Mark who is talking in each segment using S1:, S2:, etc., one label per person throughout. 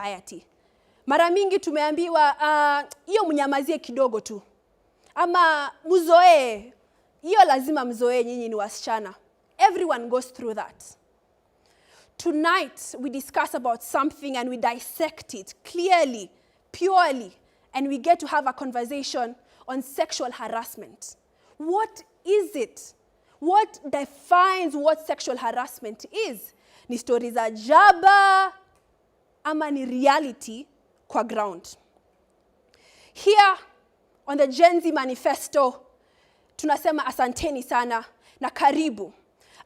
S1: society. Mara mingi tumeambiwa, hiyo mnyamazie kidogo tu ama mzoee, hiyo lazima mzoee, nyinyi ni wasichana. Everyone goes through that. Tonight, we discuss about something and we dissect it clearly, purely, and we get to have a conversation on sexual harassment. What is it? What defines what sexual harassment is? Ni stori za jaba ama ni reality kwa ground? Here on the Gen Z Manifesto, tunasema asanteni sana na karibu.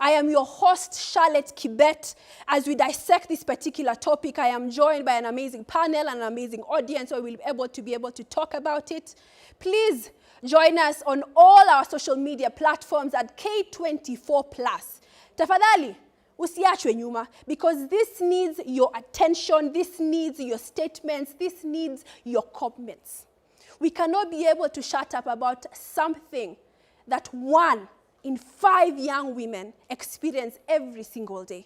S1: I am your host, Charlotte Kibet. As we dissect this particular topic, I am joined by an amazing panel and an amazing audience where we'll be able to talk about it. Please join us on all our social media platforms at K24 Plus. Tafadhali, usiachwe nyuma, because this needs your attention, this needs your statements, this needs your comments. We cannot be able to shut up about something that 1 in 5 young women experience every single day.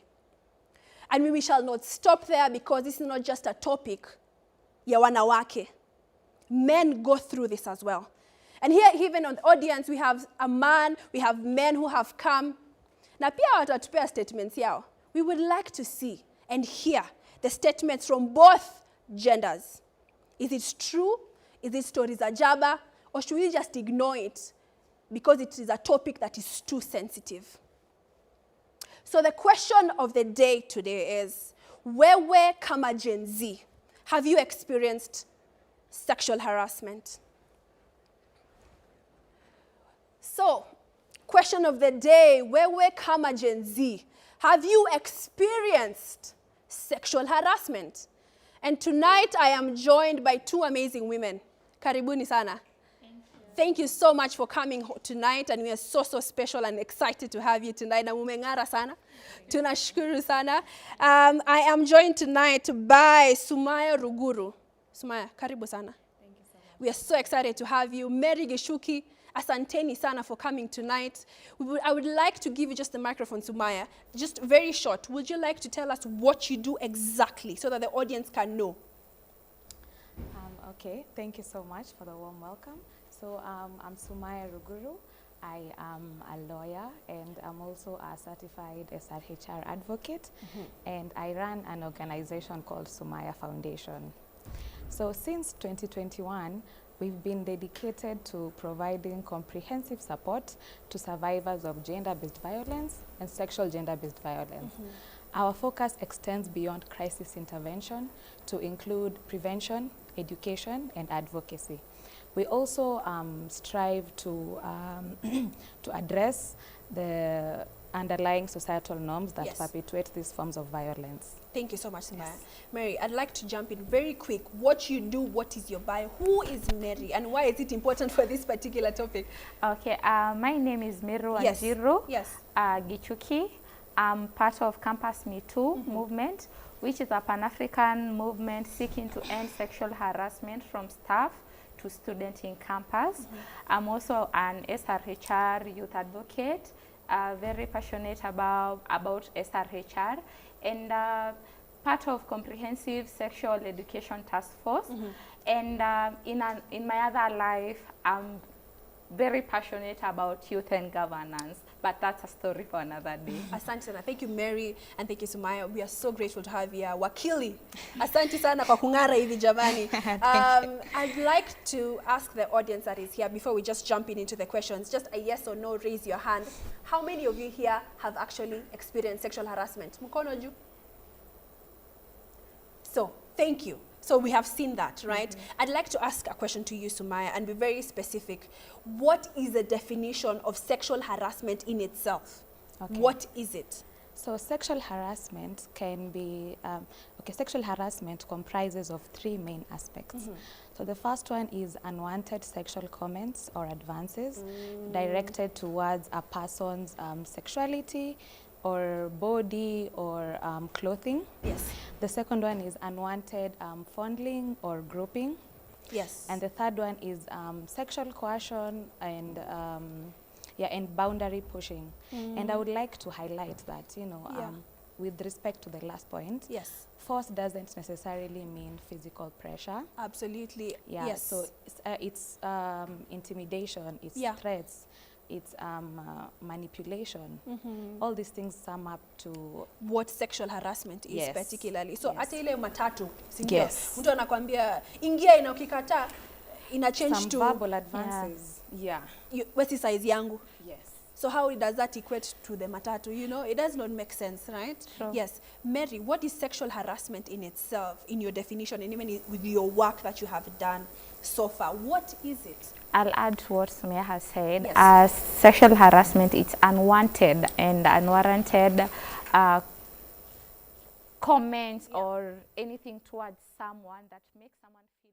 S1: And we shall not stop there, because this is not just a topic ya wanawake. Men go through this as well. And here, even on the audience, we have a man, we have men who have come. Na pia watatupea statements yao. We would like to see and hear the statements from both genders. Is it true? Is it stories za jaba? Or should we just ignore it because it is a topic that is too sensitive? So the question of the day today is, wewe kama Gen Z, have you experienced sexual harassment? So, question of the day, wewe kama Gen Z, have you experienced sexual harassment? And tonight I am joined by two amazing women. Karibuni sana. Thank you so much for coming tonight, and we are so, so special and excited to have you tonight. Na mumeng'ara sana. Tunashukuru sana. I am joined tonight by Sumaya Ruguru. Sumaya, karibu sana.
S2: Thank you so much.
S1: We are so excited to have you. Mary Gichuki, asanteni sana for coming tonight. I would like to give you just the microphone, Sumaya. Just very short. Would you like to tell us what you do exactly so that the audience can know?
S2: Okay, thank you so much for the warm welcome. So I'm Sumaya Ruguru. I am a lawyer and I'm also a certified SRHR advocate, and I run an organization called Sumaya Foundation. So since 2021, we've been dedicated to providing comprehensive support to survivors of gender-based violence and sexual gender-based violence. Our focus extends beyond crisis intervention to include prevention, education, and advocacy. We also strive to address the underlying societal norms that perpetuate these forms of violence.
S1: Thank you so much, Sumaya. Mary, I'd like to jump in very quick. What you do, what is your bio, who is Mary, and why is it important for this particular topic?
S3: Okay, my name is Meru Wanjiru Gichuki. I'm part of Campus Me Too movement, which is a Pan-African movement seeking to end sexual harassment from staff to students in campus. I'm also an SRHR youth advocate, very passionate about SRHR, and part of Comprehensive Sexual Education Task Force. And in my other life, I'm very passionate about youth and governance, but that's a story for another day.
S1: Asante sana. Thank you, Mary, and thank you, Sumaya. We are so grateful to have you. Wakili, asante sana kwa kung'ara hivi, jamani. I'd like to ask the audience that is here, before we just jump in into the questions, just a yes or no, raise your hand. How many of you here have actually experienced sexual harassment? Mkono juu. So, thank you. So we have seen that, right? I'd like to ask a question to you, Sumaya, and be very specific. What is the definition of sexual harassment in itself?
S2: Okay.
S1: What is it?
S2: So sexual harassment can be, okay, sexual harassment comprises of three main aspects. So the first one is unwanted sexual comments or advances directed towards a person's sexuality or body or clothing. The second one is unwanted fondling or groping. And the third one is sexual coercion and yeah, and boundary pushing. And I would like to highlight that, with respect to the last point,
S1: Yes,
S2: force doesn't necessarily mean physical pressure.
S1: absolutely.
S2: Yeah,
S1: Yes.
S2: so it's intimidation, it's
S1: Yeah.
S2: threats, it's manipulation. All these things sum up to
S1: What sexual harassment is.
S2: Yes.
S1: Particularly. So
S2: Yes.
S1: hata ile matatu, si ndio?
S2: Yes.
S1: Mtu anakwambia ingia, ina ukikataa ina change
S2: some
S1: to
S2: verbal advances. Yeah.
S1: We si size yangu.
S2: Yes.
S1: So how does that equate to the matatu? You know, it does not make sense, right?
S3: True.
S1: Yes. Mary, what is sexual harassment in itself, in your definition, and even with your work that you have done so far? What is it?
S3: I'll add to what Sumaya has said.
S1: Yes.
S3: Sexual harassment, it's unwanted and unwarranted comments or anything towards someone that makes someone feel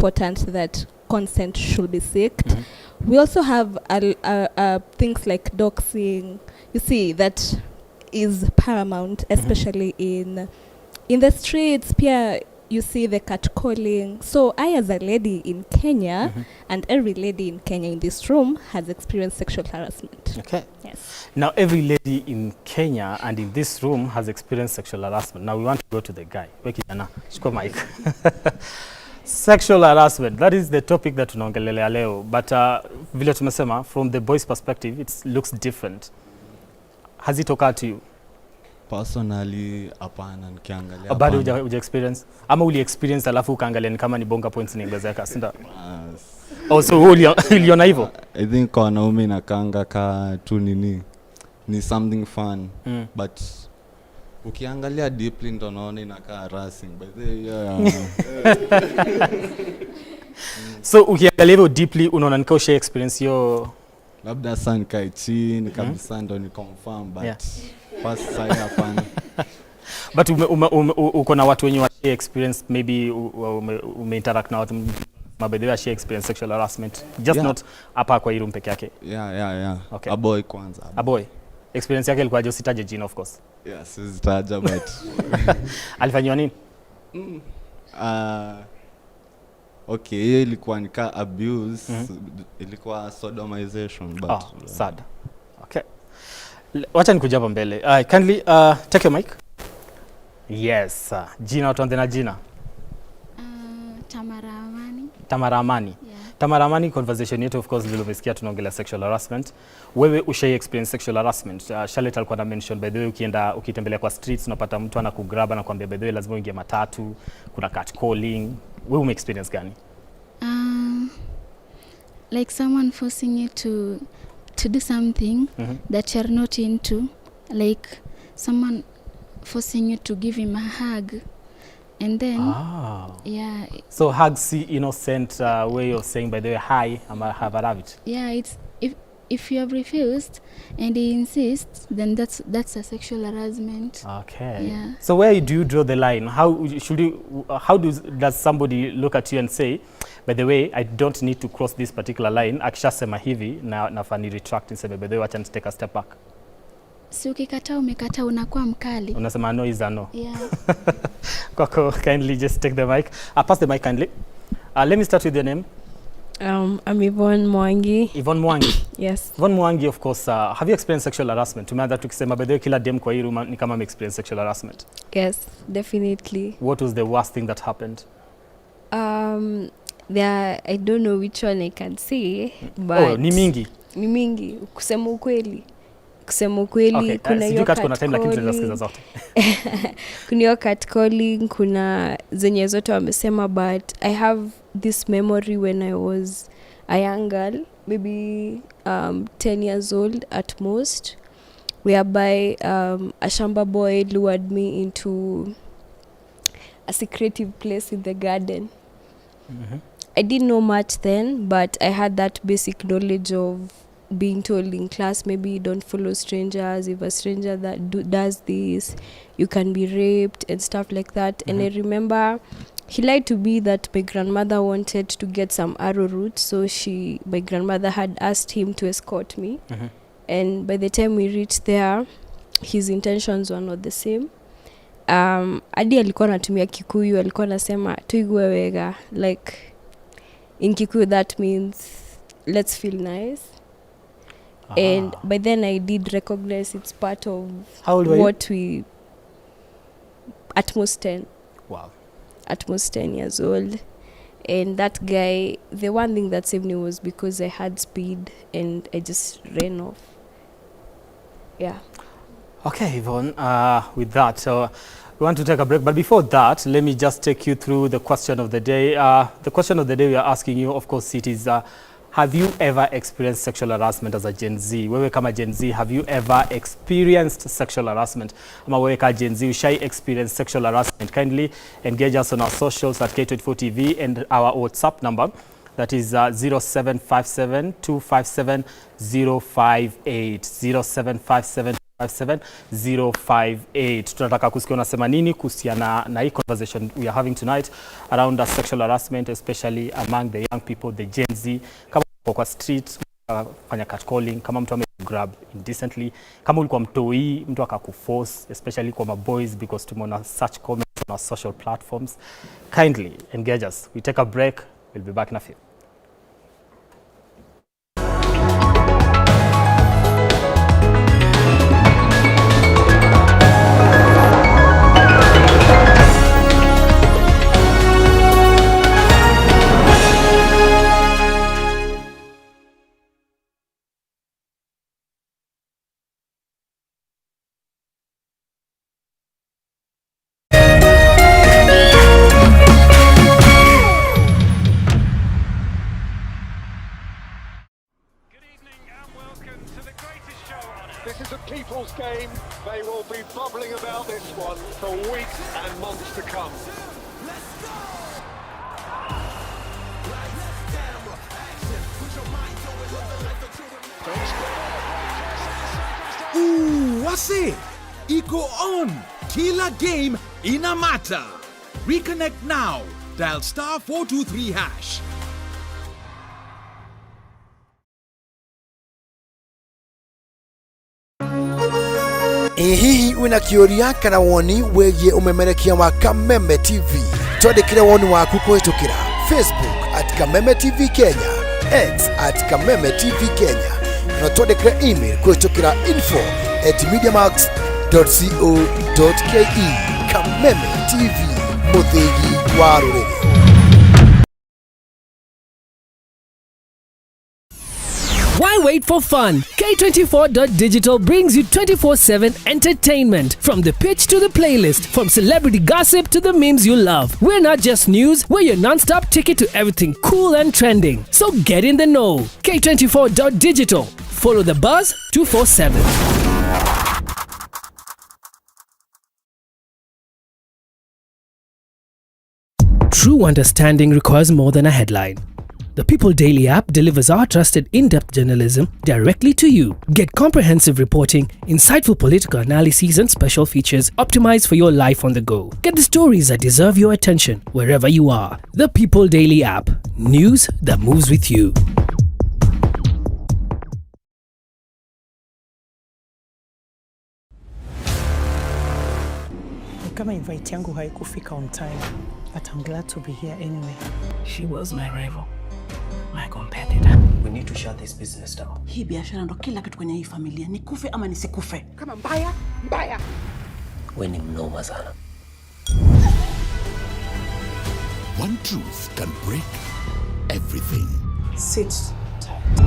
S4: important that consent should be sought. We also have things like doxing. You see, that is paramount, especially in the streets. Pia, you see the catcalling. So I, as a lady in Kenya, and every lady in Kenya in this room has experienced sexual harassment.
S5: Okay.
S4: Yes.
S5: Now, every lady in Kenya and in this room has experienced sexual harassment. Now, we want to go to the guy. We kijana, chukua mic. Sexual harassment, that is the topic that tunaongelelea leo. But vile tumesema, from the boys' perspective, it looks different. Has it occurred to you?
S6: Personally, hapana, nikiangalia
S5: Bado
S6: hapana.
S5: huja experience? Ama uli experience alafu ukaangalia ni kama ni bonga points inaongezeka, si ndio?
S6: Ah,
S5: Oh, so wewe uliona hivyo?
S6: I think kwa wanaume inakanga ka tu nini ni something fun, but ukiangalia deeply ndo naona inakaa harassing by the way, yeah.
S5: So ukiangalia hivyo deeply unaona ni kaa usha experience hiyo?
S6: Labda saa nikae chini kabisa ndo ni confirm, but first sai hapana.
S5: But uko na watu wenye wa experience, maybe ume interact na watu by the way share experience sexual harassment, just not hapa kwa hii room peke yake?
S6: Yeah.
S5: Okay.
S6: A boy kwanza.
S5: A boy, experience yake ilikuwaje? Usitaje jina, of course.
S6: Yeah, siwezi taja, but
S5: Alifanyiwa nini?
S6: Okay, hiyo ilikuwa ni ka abuse, ilikuwa sodomization, but
S5: Oh, sad. Okay. Wacha nikuja hapa mbele. Kindly take your mic. Yes, jina, tuanze na jina.
S7: Tamara Amani.
S5: Tamara Amani.
S7: Yeah.
S5: Tamara Amani, conversation yetu, of course, vile umesikia tunaongelea sexual harassment. Wewe ushai experience sexual harassment? Charlotte alikuwa na mention, by the way, ukienda ukitembelea kwa streets unapata mtu anakugrab, anakuambia by the way lazima uingie matatu, kuna catcalling. Wewe ume experience gani?
S7: Like someone forcing you to do something that you're not into, like someone forcing you to give him a hug, and then yeah.
S5: So hug si innocent way of saying, by the way, hi, I'm a have a rabbit.
S7: Yeah, it's if you have refused and he insists, then that's a sexual harassment.
S5: Okay.
S7: Yeah.
S5: So where do you draw the line? How should you? How does somebody look at you and say, by the way, I don't need to cross this particular line. Akishasema hivi na nafaa ni retract niseme, by the way, wacha ni take a step back.
S7: Si ukikataa umekataa, unakuwa mkali.
S5: Unasema no is a no.
S7: Yeah.
S5: Kwako, kindly just take the mic. Pass the mic kindly. Let me start with your name.
S8: I'm Yvonne Mwangi.
S5: Yvonne Mwangi.
S8: Yes.
S5: Yvonne Mwangi, of course, have you experienced sexual harassment? Tumeanza tukisema, by the way, kila dem kwa hii room ni kama ame experience sexual harassment.
S8: Yes, definitely.
S5: What was the worst thing that happened?
S8: There, I don't know which one I can say, but
S5: Oh, ni mingi.
S8: Ni mingi. Kusema ukweli. Kusema ukweli,
S5: Okay,
S8: kuna
S5: sijui
S8: hiyo
S5: kama tuko na time lakini tunaweza sikiza
S8: catcalling.
S5: zote.
S8: Kuna hiyo catcalling, kuna zenye zote wamesema, but I have this memory when I was a young girl, maybe 10 years old at most, whereby a shamba boy lured me into a secretive place in the garden. I didn't know much then, but I had that basic knowledge of being told in class, maybe you don't follow strangers. If a stranger that does this, you can be raped and stuff like that. And I remember he lied to me that my grandmother wanted to get some arrowroot, so my grandmother had asked him to escort me. And by the time we reached there, his intentions were not the same. Hadi alikuwa anatumia Kikuyu, alikuwa anasema tuigue wega, like in Kikuyu that means let's feel nice. And by then I did recognize it's part of
S5: How old were you?
S8: what we, at most 10.
S5: Wow.
S8: At most 10 years old. And that guy, the one thing that saved me was because I had speed and I just ran off. Yeah.
S5: Okay, Yvonne, with that, we want to take a break. But before that, let me just take you through the question of the day. The question of the day we are asking you, of course, it is, have you ever experienced sexual harassment as a Gen Z? Wewe kama Gen Z, have you ever experienced sexual harassment? Ama wewe kama Gen Z, ushai experience sexual harassment? Kindly engage us on our socials at K24 TV and our WhatsApp number. That is 0757 257 058. 0757 057 058. Tunataka kusikia unasema nini kuhusiana na hii conversation we are having tonight around sexual harassment, especially among the young people, the Gen Z. Kama uko kwa street fanya catcalling, kama mtu ame grab indecently, kama ulikuwa mtoi mtu akakuforce, especially kwa maboys, because tumeona such comments on our social platforms. Kindly engage us. We take a break. We'll be back in a few.
S9: This is a people's game. They will be bubbling about this one for weeks and months to come.
S10: Ooh, wase! Iko on! Kila game ina matter. Reconnect now. Dial star 423 hash.
S11: Ĩ hihi wĩna kĩũria kana woni wĩgiĩ ũmemerekia wa Kameme TV? Twandĩkĩre woni waku kũhĩtũkĩra Facebook at Kameme TV Kenya, X at Kameme TV Kenya, na twandĩkĩre email kũhĩtũkĩra info at mediamax.co.ke. Kameme TV, mũthĩgi wa rũrĩrĩ.
S12: Why wait for fun? K24.digital brings you 24/7 entertainment. From the pitch to the playlist, from celebrity gossip to the memes you love. We're not just news, we're your non stop ticket to everything cool and trending. So get in the know. K24.digital. Follow the buzz 247. True understanding requires more than a headline. The People Daily app delivers our trusted in depth journalism directly to you. Get comprehensive reporting, insightful political analyses, and special features optimized for your life on the go. Get the stories that deserve your attention wherever you are. The People Daily app. News that moves with you.
S13: Kama invite yangu haikufika on time, but I'm glad to be here anyway.
S14: She was my rival, my competitor.
S15: We need to shut this business down.
S16: Hii biashara ndo kila kitu kwenye hii familia, nikufe ama nisikufe.
S17: Kama mbaya mbaya.
S15: We ni mnoma sana.
S10: One truth can break everything.
S13: Sit tight.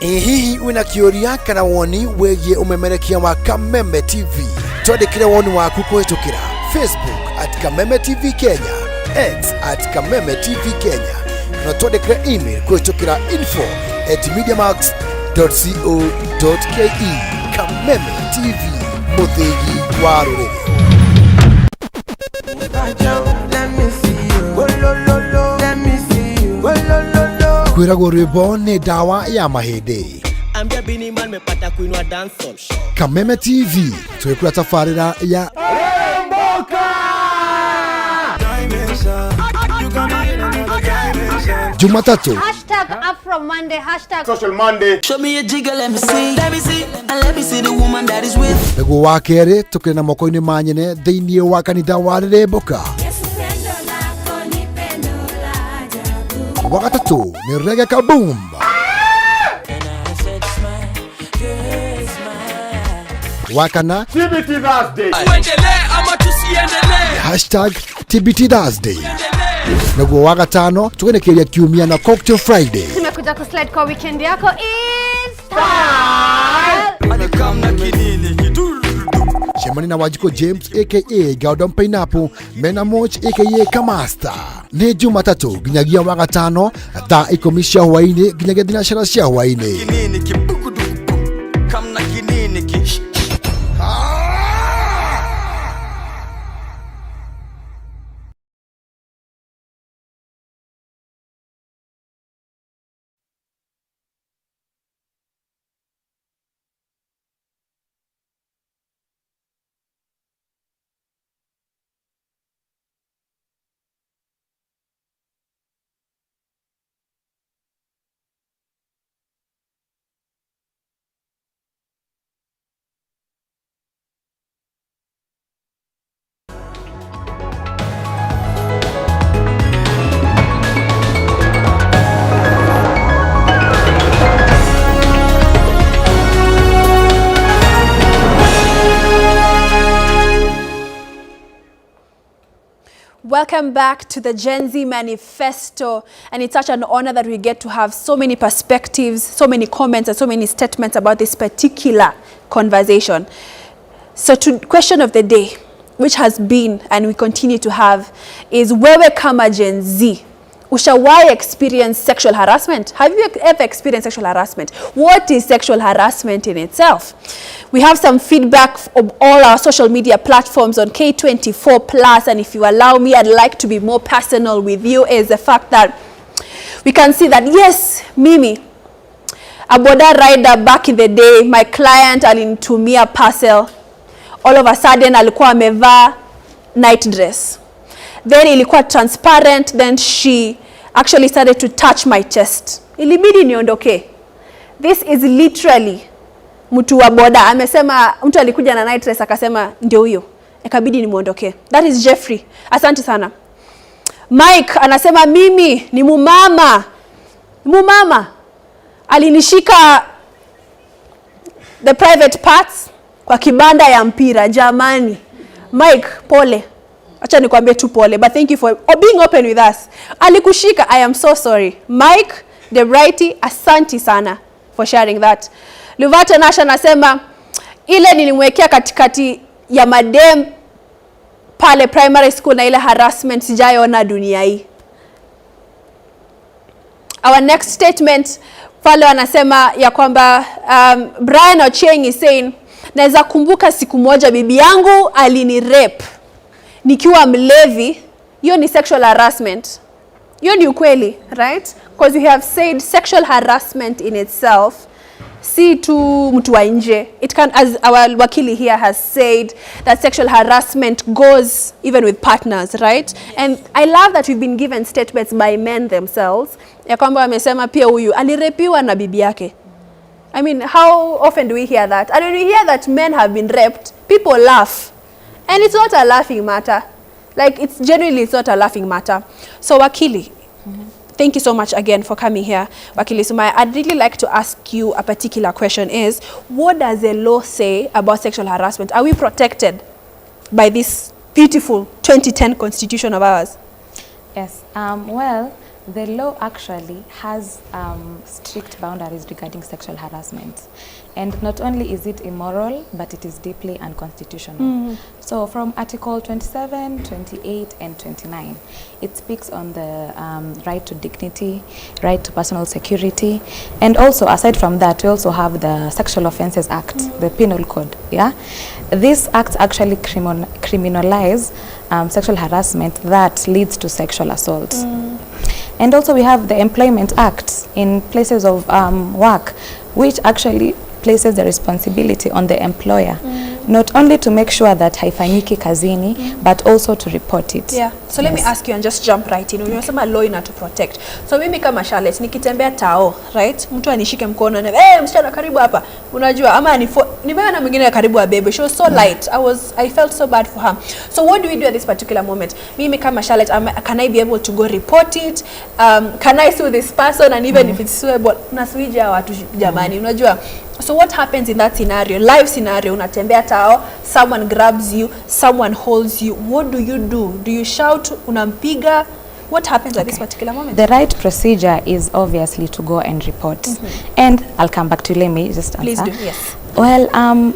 S11: Ĩ hihi wĩna kĩũria kana woni wĩgiĩ ũmemerekia wa Kameme TV? Twandĩkĩre woni waku kũhĩtũkĩra Facebook at Kameme TV Kenya, X at Kameme TV Kenya, na twandĩkĩre email kũhĩtũkĩra info at mediamax.co.ke. Kameme TV, mũthĩgi wa rũrĩrĩ. Kwĩragwo rwĩmbo nĩ ndawa ya mahĩndĩ.
S18: Ambia Bini Man mepata kuinua dancehall.
S11: Kameme TV twĩkũra tabarĩra ya Jumatatu
S19: Hashtag Afro Monday, hashtag
S20: Social Monday.
S18: Show me a jigger, let me see. Let me see. And let me see the woman that is with.
S11: Nĩguo wa kerĩ tũkĩrĩ na moko-inĩ ma nyene thĩinĩ wa kanitha wa Rĩrĩmbũka. Wa gatatũ nĩ Reggae Kaboom. Wa kana
S20: TBT Thursday.
S18: Tuendelee ama tusiendelee?
S11: Hashtag TBT Thursday. Naguo wa gatano tũgenekeria kiumia na Cocktail Friday.
S19: Tumekuja kuslide kwa weekend yako is style.
S11: Cemani na Wanjikũ James aka Gordon Pineapple mena Moch aka Kamasta. Nĩ Jumatatũ nginyagia wa gatano thaa 10 cia hwaĩ-inĩ nginyagia thinacara cia hwaĩ-inĩ.
S18: Kinini kibukuduku. Kamna kinini ki.
S1: Welcome back to the Gen Z Manifesto. And it's such an honor that we get to have so many perspectives, so many comments, and so many statements about this particular conversation. So, to question of the day, which has been and we continue to have, is wewe kama Gen Z, ushawahi experience sexual harassment? Have you ever experienced sexual harassment? What is sexual harassment in itself? We have some feedback of all our social media platforms on K24 Plus, and if you allow me, I'd like to be more personal with you, is the fact that we can see that, yes, Mimi, a boda rider back in the day, my client alinitumia parcel. All of a sudden alikuwa amevaa night dress. Then ilikuwa transparent, then she actually started to touch my chest. Ilibidi niondoke. This is literally mtu wa boda amesema, mtu alikuja na night dress akasema ndio huyo, ikabidi nimuondoke. That is Jeffrey. Asante sana. Mike anasema mimi ni mumama. Mumama alinishika the private parts kwa kibanda ya mpira. Jamani, Mike, pole. Acha nikwambie tu pole, but thank you for being open with us. Alikushika, I am so sorry. Mike the Brighty, asanti sana for sharing that. Luvata Nasha anasema ile nilimwekea katikati ya madem pale primary school na ile harassment sijaiona dunia hii. Our next statement pale wanasema ya kwamba Brian Ochieng is saying, naweza kumbuka siku moja bibi yangu alinirape nikiwa mlevi. Hiyo ni sexual harassment. Hiyo ni ukweli, right? Because we have said sexual harassment in itself si tu mtu wa nje. It can, as our wakili here has said, that sexual harassment goes even with partners, right? Yes. And I love that we've been given statements by men themselves ya kwamba wamesema pia huyu alirepiwa na bibi yake. I mean, how often do we hear that? And when we hear that men have been raped, people laugh. And it's not a laughing matter. Like, it's genuinely, it's not a laughing matter. So, Wakili, thank you so much again for coming here. Wakili Sumaya, I'd really like to ask you a particular question is, what does the law say about sexual harassment? Are we protected by this beautiful 2010 constitution of ours?
S2: Yes. Well, the law actually has strict boundaries regarding sexual harassment. And not only is it immoral, but it is deeply unconstitutional. So from Article 27, 28, and 29, it speaks on the right to dignity, right to personal security, and also, aside from that, we also have the Sexual Offences Act, the Penal Code. Yeah, these acts actually criminalize sexual harassment that leads to sexual assault. And also we have the Employment Act in places of work, which actually places the responsibility on the employer, not only to make sure that haifanyiki kazini, but also to report it.
S1: Yeah. So let me ask you and just jump right in. Unasema law ina to protect. So mimi kama Charlotte nikitembea tao, right? Mtu anishike mkono na, "Hey, msichana, karibu hapa." Unajua, ama nimeona mwingine karibu abebe. She was so light. I felt so bad for her. So what do we do at this particular moment? Mimi kama Charlotte, can I be able to go report it? Can I sue this person? And even if it's suable, nasueje watu jamani, unajua? So what happens in that scenario? Live scenario, unatembea tao, someone grabs you, someone holds you. What do you do? Do you shout, unampiga? What happens at this particular moment?
S2: The right procedure is obviously to go and report. And I'll come back to you. Let me just answer.
S1: Please do, yes.
S2: Well,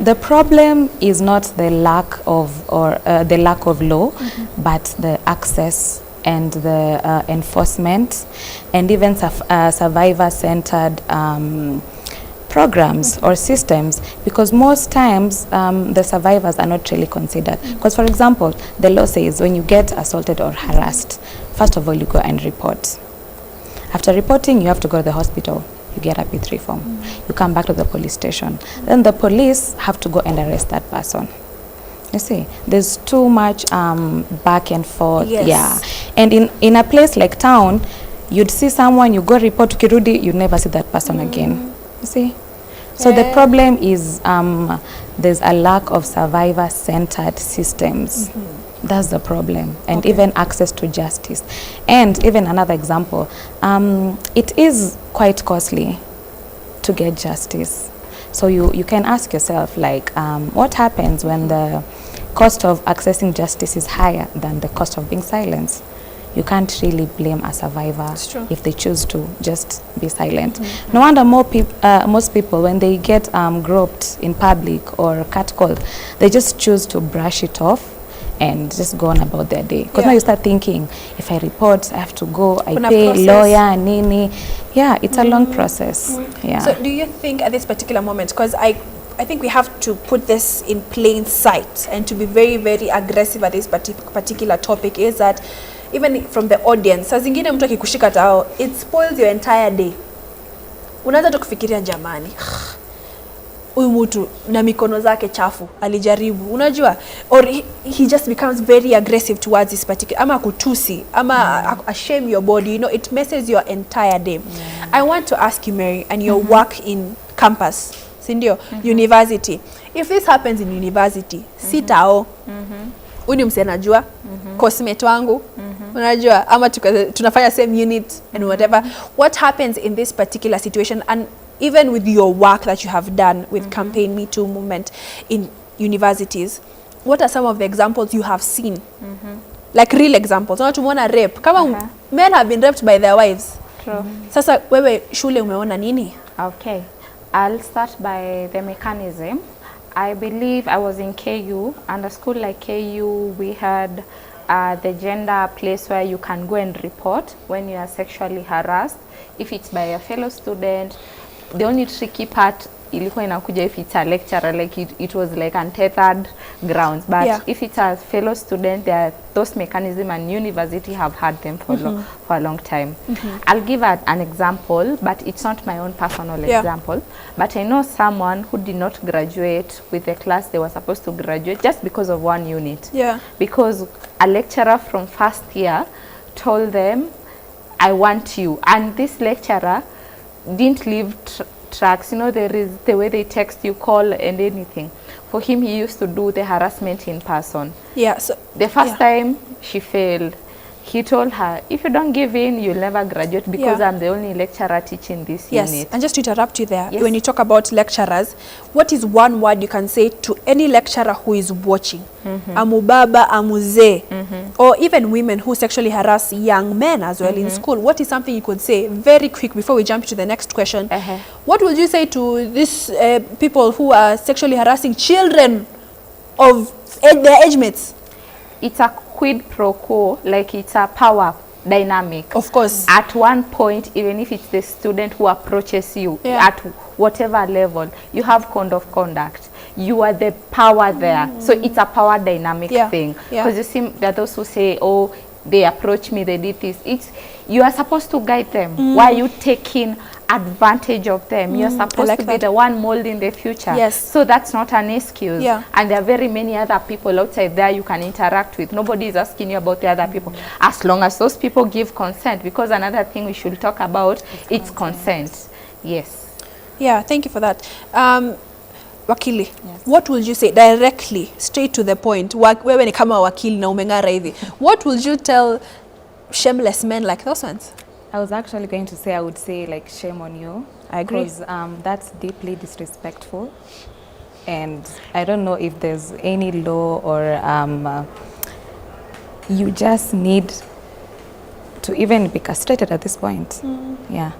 S2: the problem is not the lack of or the lack of law, but the access and the enforcement, and even survivor-centered programs or systems, because most times the survivors are not really considered. Because, for example, the law says when you get assaulted or harassed, first of all, you go and report. After reporting, you have to go to the hospital. You get a P3 form. You come back to the police station. Then the police have to go and arrest that person. You see, there's too much back and forth. Yeah. And in a place like town, you'd see someone, you go report, ukirudi, you never see that person again. You see? So the problem is there's a lack of survivor-centered systems. That's the problem. And even access to justice. And even another example, it is quite costly to get justice. So you can ask yourself, like, what happens when the cost of accessing justice is higher than the cost of being silenced. You can't really blame a survivor if they choose to just be silent. No wonder most people, when they get groped in public or catcalled, they just choose to brush it off and just go on about their day. Because now you start thinking, if I report, I have to go, I
S1: Kuna
S2: pay
S1: process.
S2: lawyer, nini. Yeah, it's a long process. Yeah.
S1: So do you think at this particular moment, because I think we have to put this in plain sight and to be very, very aggressive at this particular topic, is that even from the audience, saa zingine mtu akikushika tao, it spoils your entire day. Unaanza tu kufikiria, jamani, huyu mtu na mikono zake chafu alijaribu, unajua, or he just becomes very aggressive towards this particular, ama kutusi, ama shame your body, you know, it messes your entire day. I want to ask you, Mary, and your work in campus, sindio, university. If this happens in university, sitao, huyu ni msee najua, cosmate wangu, unajua, ama tunafanya same unit and whatever. What happens in this particular situation, and even with your work that you have done with Campaign Me Too movement in universities, what are some of the examples you have seen? Like real examples. Not tumeona rape. Kama men have been raped by their wives.
S3: True.
S1: Sasa wewe shule umeona nini?
S3: Okay. I'll start by the mechanism. I believe I was in KU, and a school like KU, we had the gender place where you can go and report when you are sexually harassed. If it's by a fellow student, the only tricky part ilikuwa inakuja if it's a lecturer, like it was like untethered grounds. But if it's a fellow student, there are those mechanisms, and university have had them for, for a long time. I'll give an example, but it's not my own personal example. But I know someone who did not graduate with the class they were supposed to graduate just because of one unit.
S1: Yeah.
S3: Because a lecturer from first year told them, I want you. And this lecturer didn't leave tracks. You know, there is the way they text you, call and anything. For him, he used to do the harassment in person.
S1: Yeah. So
S3: the first time she failed, he told her, if you don't give in, you'll never graduate because I'm the only lecturer teaching this unit.
S1: Yes, and just to interrupt you there, when you talk about lecturers, what is one word you can say to any lecturer who is watching? Amubaba, amuze, or even women who sexually harass young men as well in school. What is something you could say very quick before we jump to the next question? What would you say to these people who are sexually harassing children of their age mates?
S3: It's a quid pro quo, like it's a power dynamic.
S1: Of course.
S3: At one point, even if it's the student who approaches you, at whatever level, you have code of conduct. You are the power there. So it's a power dynamic thing. Because you see, there are those who say, oh, they approach me, they did this. It's, you are supposed to guide them. Why are you taking advantage of them? You're supposed to be the one molding the future.
S1: Yes.
S3: So that's not an excuse.
S1: Yeah.
S3: And there are very many other people outside there you can interact with. Nobody is asking you about the other people. As long as those people give consent, because another thing we should talk about, it's consent. Yes.
S1: Yeah, thank you for that. Wakili, what would you say directly, straight to the point? Wewe ni kama wakili na umeng'ara hivi. What would you tell shameless men like those ones?
S2: I was actually going to say, I would say like shame on you.
S1: I agree.
S2: Because that's deeply disrespectful. And I don't know if there's any law or you just need to even be castrated at this point. Yeah.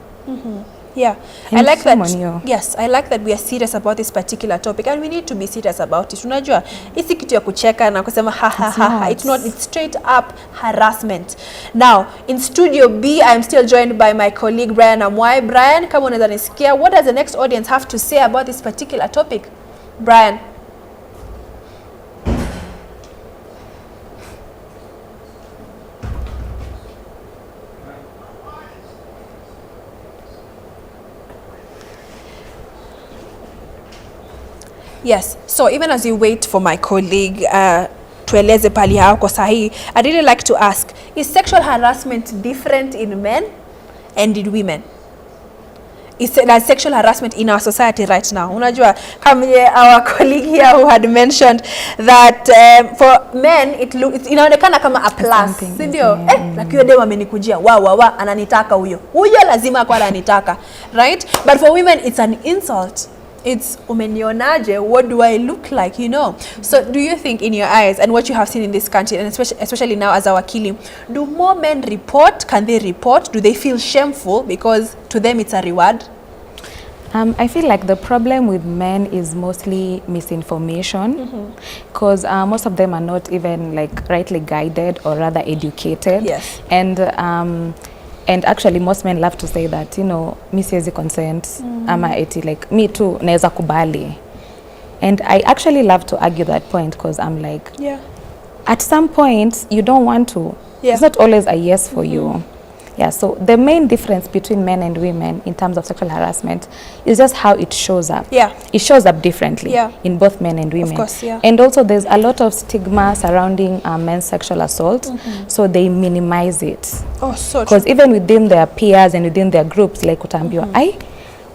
S1: Yeah,
S2: And
S1: I like
S2: shame
S1: that.
S2: on you.
S1: Yes, I like that we are serious about this particular topic, and we need to be serious about it. Unajua, isi kitu ya kucheka na kusema ha ha ha ha. It's not. It's straight up harassment. Now, in Studio B, I'm still joined by my colleague Brian Amwai. Brian, kama unaweza nisikia, what does the next audience have to say about this particular topic? Brian. Yes, so even as you wait for my colleague tueleze pali hako sahi, I'd really like to ask, is sexual harassment different in men and in women? Is there sexual harassment in our society right now? Unajua, kama our colleague here who had mentioned that for men it inaonekana kama a plus, si ndio? Like huyo dem amenikujia, wa ananitaka huyo. Huyo lazima kwa ananitaka, right? But for women it's an insult. It's umenionaje, what do I look like, you know? So do you think in your eyes and what you have seen in this country, and especially now as a wakili, do more men report? Can they report? Do they feel shameful because to them it's a reward?
S2: I feel like the problem with men is mostly misinformation, because most of them are not even like rightly guided or rather educated.
S1: Yes.
S2: And actually most men love to say that, you know, mi siwezi consent, ama eti like me too naweza kubali. And I actually love to argue that point, because I'm like,
S1: yeah,
S2: at some point you don't want to.
S1: Yeah.
S2: It's not always a yes for you. Yeah, so the main difference between men and women in terms of sexual harassment is just how it shows up.
S1: Yeah.
S2: It shows up differently
S1: yeah,
S2: in both men and women.
S1: Of course, yeah.
S2: And also there's a lot of stigma surrounding men's sexual assault, so they minimize it.
S1: Oh, so true.
S2: Because even within their peers and within their groups, like utaambiwa, ai,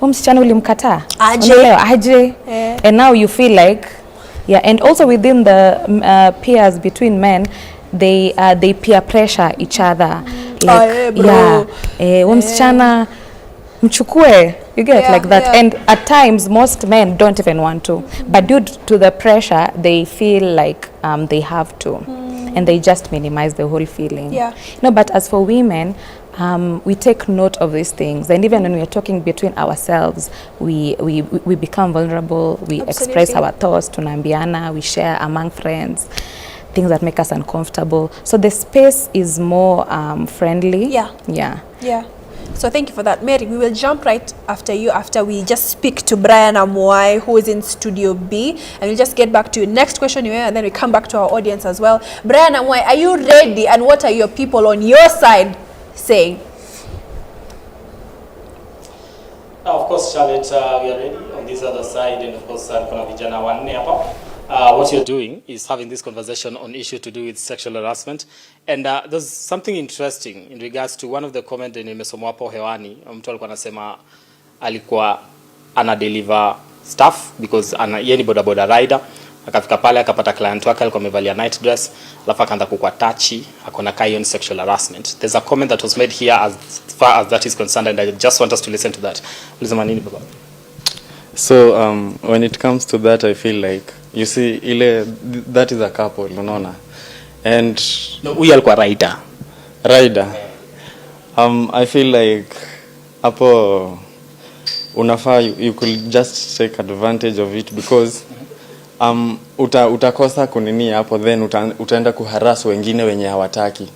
S2: huyu msichana ulimkataa.
S1: Aje.
S2: Aje.
S1: Yeah.
S2: And now you feel like, yeah, and also within the peers between men, they peer pressure each other. Like,
S1: bro.
S2: Yeah, msichana mchukue, you get,
S1: yeah,
S2: like that.
S1: Yeah.
S2: And at times most men don't even want to, but due to the pressure they feel like they have to, and they just minimize the whole feeling.
S1: Yeah.
S2: No, but as for women, we take note of these things, and even when we are talking between ourselves, we become vulnerable. We
S1: Absolutely.
S2: Express our thoughts, tunaambiana, we share among friends things that make us uncomfortable. So the space is more friendly.
S1: Yeah.
S2: Yeah.
S1: Yeah. So thank you for that, Mary. We will jump right after you, after we just speak to Brian Amwai, who is in Studio B, and we'll just get back to you. Next question, and then we come back to our audience as well. Brian Amwai, are you ready? And what are your people on your side saying?
S5: Of course, Charlotte, we are ready on this other side, and of course, kuna vijana wanne hapa. What you're doing is having this conversation on issue to do with sexual harassment. And there's something interesting in regards to one of the comment nimesoma hapo hewani. Mtu alikuwa anasema alikuwa ana deliver stuff because yeye ni boda boda rider. Akafika pale akapata client wake alikuwa amevalia night dress, alafu akaanza kukua touchy, akona kai on sexual harassment. There's a comment that was made here as far as that is concerned, and I just want us to listen to that. Ulisema nini baba?
S6: So when it comes to that, I feel like, you see, ile, that is a couple, unaona. And
S5: no, huyu alikuwa rider.
S6: Rider. I feel like hapo unafaa you could just take advantage of it, because utakosa kunini hapo, then utaenda kuharass wengine wenye hawataki.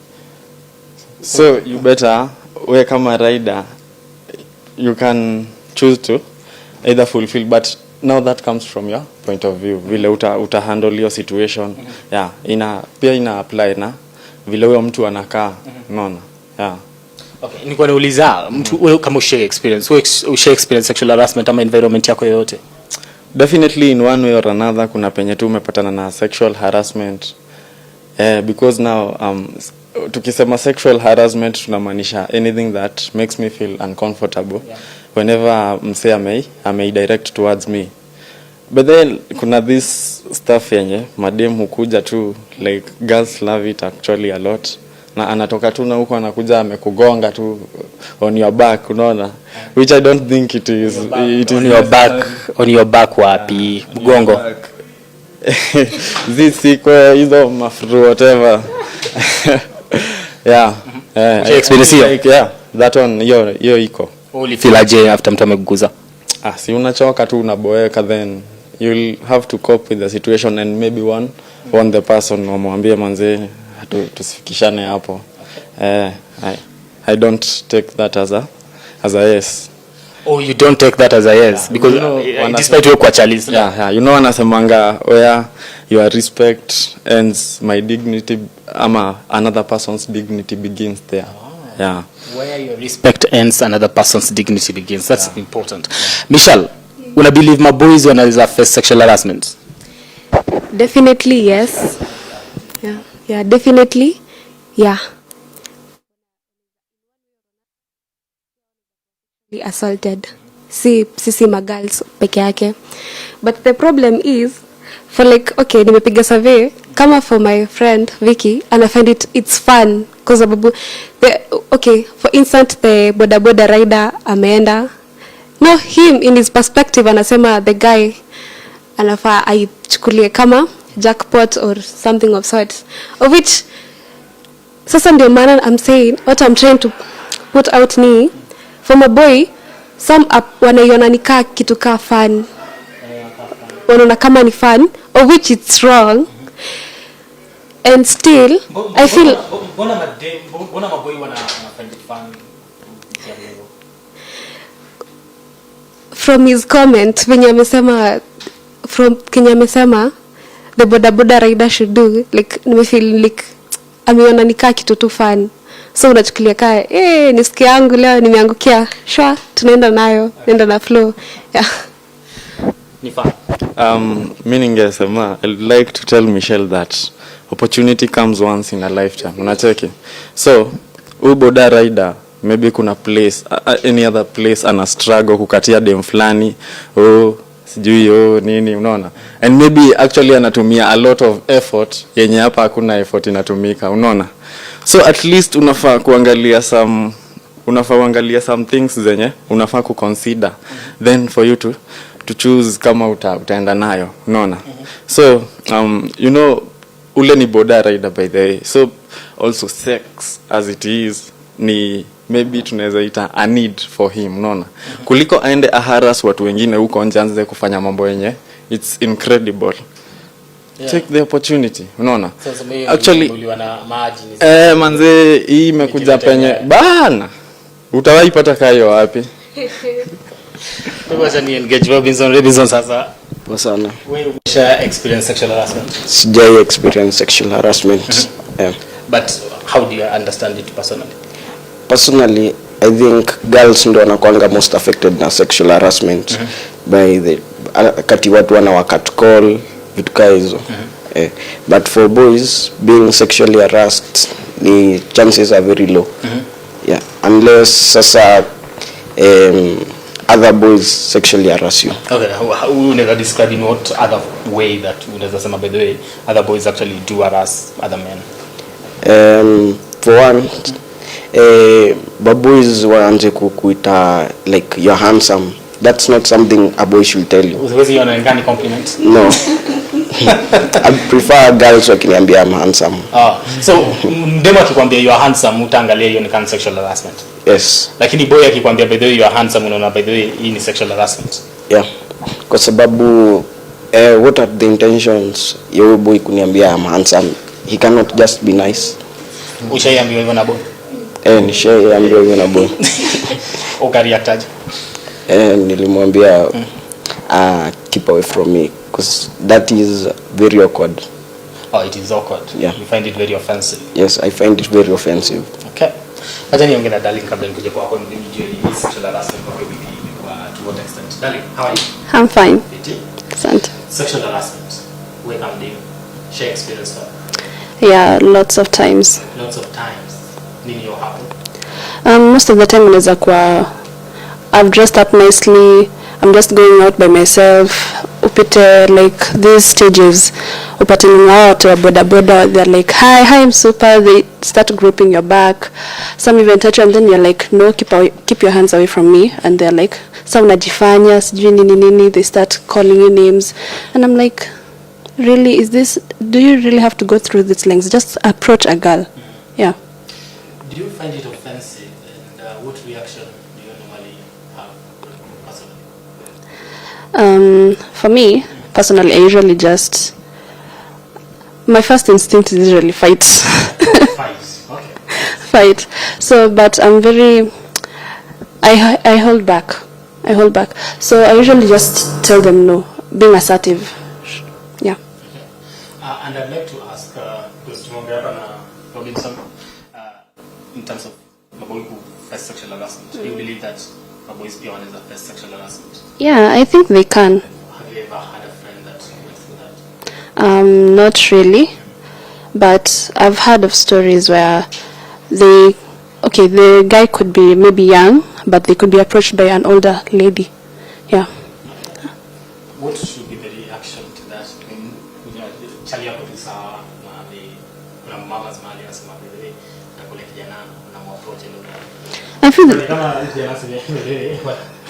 S6: So you better, we kama rider, you can choose to either fulfill, but now that comes from your point of view, vile uta handle your situation. Yeah, pia ina apply na vile huyo mtu anakaa, unaona. Yeah.
S5: Okay, nilikuwa nauliza mtu wewe kama ushare experience, wewe ushare experience sexual harassment ama environment yako yoyote?
S6: Definitely in one way or another kuna penye tu umepatana na sexual harassment. Because now tukisema sexual harassment tunamaanisha anything that makes me feel uncomfortable.
S5: Yeah.
S6: Whenever msee ame direct towards me. But then kuna this stuff yenye madem hukuja tu, like girls love it actually a lot. Na anatoka tu na huko anakuja amekugonga tu on your back, unaona, which I don't think it is it is
S5: on your back, on your back wapi? Mgongo.
S6: Zisikwe hizo mafru whatever. Yeah.
S5: Experience hiyo.
S6: Like, yeah, that one hiyo iko.
S5: Ulifeel aje after mtu amekuguza?
S6: Si unachoka tu, unaboeka, then you'll have to cope with the situation and maybe one the person wamwambie manze tusifikishane hapo. I don't take that as a yes.
S5: Oh, you don't take that as a yes,
S6: yeah.
S5: Because
S6: you know,
S5: despite wewe kwa challenge.
S6: Yeah, you know wanasemanga where your respect ends, my dignity ama another person's dignity begins there. Oh. Yeah.
S5: Where your respect ends, another person's dignity begins. That's important. Michelle, una believe my boys wanaweza face sexual harassment?
S17: Definitely yes. Yeah, definitely. Yeah. Assaulted. Si sisi magirls peke yake. But the problem is for like, okay, nimepiga survey kama for my friend Vicky, and I find it's fun kwa sababu okay, for instance the boda boda rider ameenda No, him in his perspective anasema the guy anafaa aichukulie kama jackpot or something of sort, of which sasa ndio maana I'm saying what I'm trying to put out ni for a boy, some wanaiona ni kaa kitu kaa fun, wanaona kama ni fun, of which it's wrong. And still I feel
S5: Mbona maboi wana find it fun?
S17: From his comment venye amesema, from kenye amesema the boda boda rider should do, like nimefeel like ameona ni kaa kitu tu fun, so unachukulia kaa ni siku yangu leo, nimeangukia shwa, tunaenda nayo, nenda na flow. Yeah.
S5: Ni fun.
S6: Mi ningesema I'd like to tell Michelle that opportunity comes once in a lifetime. Unacheki? So huyu boda rider maybe kuna place, any other place ana struggle kukatia dem fulani, oh sijui oh nini, unaona? And maybe actually anatumia a lot of effort yenye hapa hakuna effort inatumika, unaona? So at least unafaa kuangalia some, unafaa uangalia some things zenye unafaa kuconsider then for you to choose kama utaenda nayo, unaona? So you know, ule ni boda rider by the way, so also sex as it is ni maybe tunaweza ita a need for him, unaona? Kuliko aende aharas watu wengine huko nje anze kufanya mambo yenye it's incredible.
S5: Yeah.
S6: Take the opportunity, unaona?
S5: So
S6: actually
S5: na maji ni
S6: manze hii imekuja penye bana, utawahi pata kayo wapi?
S5: Wacha ni engage Robinson sasa.
S20: Poa sana.
S5: Wewe umesha experience sexual harassment?
S20: Sijai experience sexual harassment. Yeah.
S5: But how do you understand it personally?
S20: Personally, I think girls ndo wanakuanga most affected na sexual harassment. By the kati watu wana cut call vitu kama hizo. But for boys being sexually harassed, the chances are very low. Yeah, unless sasa other boys sexually harass you.
S5: Okay, how unaweza describe in what other way that unaweza sema by the way other boys actually do harass other men?
S20: For one, boys waanze kukuita like you're handsome. That's not something a boy should tell you.
S5: Usiwezi iona ni compliment?
S20: No. I prefer girls wakiniambia I'm handsome.
S5: So mdemo akikwambia you are handsome utaangalia hiyo ni kind sexual harassment?
S20: Yes.
S5: Lakini boy akikwambia by the way you are handsome unaona by the way hii ni sexual harassment?
S20: Yeah. Kwa sababu what are the intentions ya huyo boy kuniambia I'm handsome? He cannot just be nice.
S5: Ushaiambiwa hivyo na boy?
S20: Nishaiambiwa hivyo na boy.
S5: Ukareact aje?
S20: Nilimwambia keep away from me because that is very awkward.
S5: Oh, it is awkward.
S20: Yeah.
S5: You find it very offensive?
S20: Yes, I find it very offensive.
S5: Okay. Acha niongee na Darling kabla nikuje kwako nijue ni sexual harassment kwa bibi imekuwa to what extent. Darling, how are you?
S17: I'm fine. Asante.
S5: Sexual harassment. Wake up day. Share experience for.
S17: Yeah, lots of times.
S5: Lots of times. Nini yo happen?
S17: Most of the time unaweza kuwa I've dressed up nicely, I'm just going out by myself, upite like these stages, upate ni watu wa boda boda, they're like hi, I'm super, they start groping your back, some even touch you and then you're like no, keep your hands away from me, and they're like some unajifanya sijui nini nini, they start calling you names and I'm like really, is this, do you really have to go through these lengths? Just approach a girl. Yeah.
S5: Do you find it offensive, and what reaction do you normally have personally?
S17: For me, personally, I usually just, my first instinct is usually fight.
S5: Fight, okay.
S17: Fight. So, but I'm very, I hold back. I hold back. So I usually just tell them no, being assertive. Yeah.
S5: Okay. And I'd like to ask, because Robinson, in terms of maboy who first sexual harassment, do you believe that maboys pia wanaweza first sexual harassment?
S17: Yeah, I think they can.
S5: Have you ever had a friend that went through that?
S17: Not really, but I've heard of stories where they, okay, the guy could be maybe young, but they could be approached by an older lady. Yeah.
S5: What should be the reaction to that? I mean, chali yako tu sawa na kuna mamas mahali anasema by the way, na kule kijana unamapproach and all that.
S17: I feel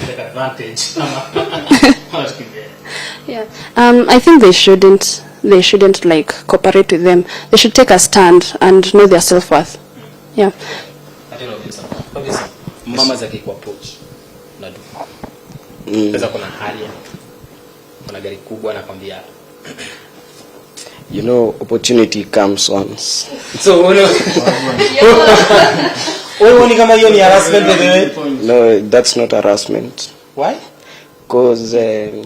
S5: Take advantage.
S17: Yeah. I think they shouldn't like cooperate with them. They should take a stand and know their self-worth. Yeah.
S5: Robinson, mama akikuapproach unadu pesa, kuna hali, kuna gari kubwa, anakwambia.
S20: You know, opportunity comes once.
S5: So wewe ni kama hiyo ni harassment, by the way?
S20: No, that's not harassment.
S5: Why?
S20: Because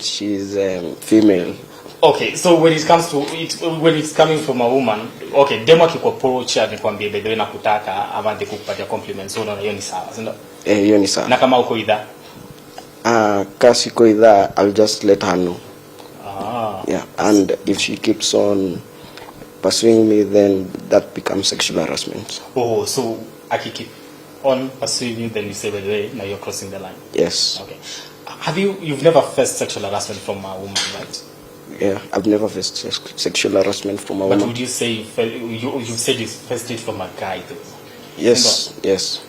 S20: she's female.
S5: Okay, so when it comes to it, when it's coming from a woman, okay, demo akikuapproach akikwambia, "By the way, nakutaka," ama ande kukupatia compliments, so unaona hiyo ni sawa, si ndio?
S20: Eh, hiyo ni sawa.
S5: Na kama uko idha?
S20: Ka siko idha, I'll just let her know.
S5: Ah.
S20: Yeah, and if she keeps on pursuing me, then that becomes sexual harassment.
S5: Oh, so akikeep on pursuing you, then you say, "By the way, now you're crossing the line."
S20: Yes.
S5: Okay. Have you you've never faced sexual harassment from a woman, right?
S20: Yeah, I've never faced sexual harassment from a
S5: But
S20: woman.
S5: Would you say you've said you faced it from a guy, though?
S20: Yes.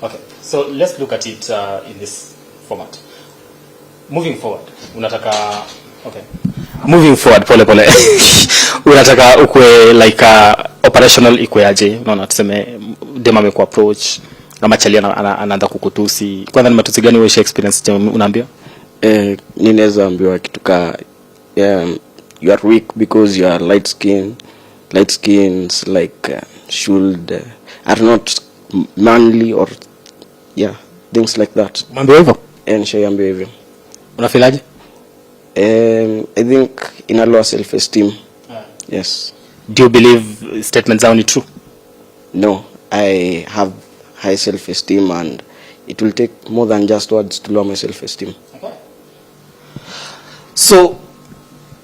S5: Okay, so let's look at it in this format. Moving forward, unataka, okay. Moving forward, pole pole. Unataka ukwe like operational ikwe aje? Unaona, tuseme dem amekuwa approach ama chali anaanza kukutusi. Kwanza ni matusi gani wewe experience chenye unaambia?
S20: Eh, ninaweza ambiwa kitu ka you are weak because you are light skin. Light skins like should are not manly or, yeah, things like that.
S5: Umeambiwa hivyo?
S20: Eh, nishaiambiwa hivyo.
S5: Unafeelaje?
S20: I think ina lower self esteem. Yes.
S5: Do you believe statements zao ni true?
S20: No, I have high self esteem and it will take more than just words to lower my self esteem.
S5: So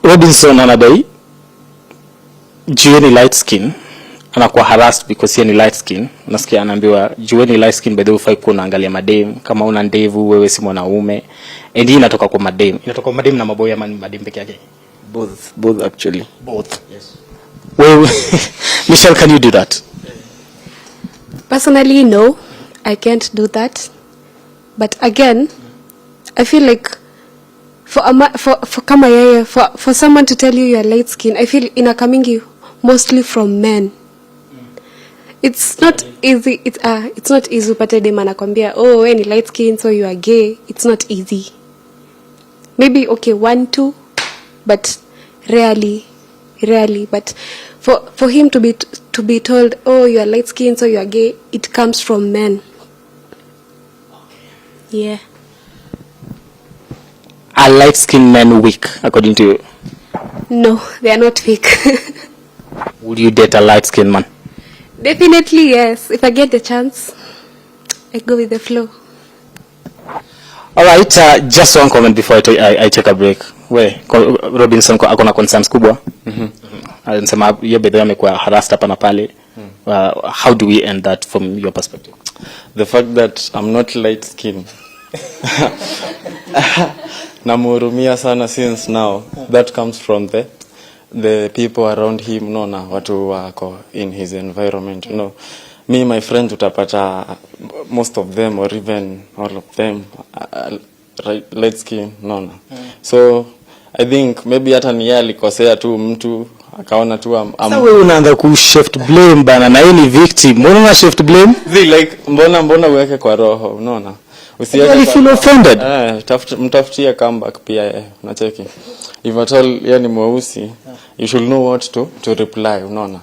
S5: Robinson anadai juu ni light skin anakuwa harassed because yeye ni light skin. Unasikia anaambiwa juu ni light skin, by the way, hufai kuwa unaangalia madem, kama una ndevu wewe si mwanaume. And hii inatoka kwa madem. Inatoka kwa madem na maboy ama ni madem peke yake?
S20: Both, both actually.
S5: Both.
S20: Yes.
S5: Wewe Michelle, can you do that?
S17: Personally, no, I can't do that. But again, I feel like for a for kama yeye, for someone to tell you you're light skin, I feel inacomingi mostly from men. It's not easy. It's not easy upate dem anakwambia, "Oh, wewe ni light skin, so you are gay." It's not easy. Maybe okay, one, two, but rarely, rarely. But for him to be told, "Oh, you are light skin, so you are gay," it comes from men. Yeah.
S5: Are light skinned men weak, according to you?
S17: No, they are not weak.
S5: Would you date a light skinned man?
S17: Definitely yes. If I get the chance, I go with the flow.
S5: All right, just one comment before I take a break. We, Robinson akona concerns kubwa. Anasema hiyo by the way amekuwa harassed hapa na pale. How do we end that from your perspective?
S6: The fact that I'm not light skin, namhurumia sana, since now that comes from the people around him, naona watu wako in his environment. Me, my friends, utapata most of them or even all of them right, light skin, naona. So I think maybe hata ni yeye alikosea tu, mtu akaona tu
S5: Sasa wewe unaanza ku shift blame bana, na yeye ni victim. Mbona una shift blame?
S6: See, like mbona uweke kwa roho, unaona? Usiweke
S5: Really feel offended.
S6: Eh, mtafutie comeback pia, eh, unacheki. If at all yeye ni mweusi, you should know what to reply, unaona?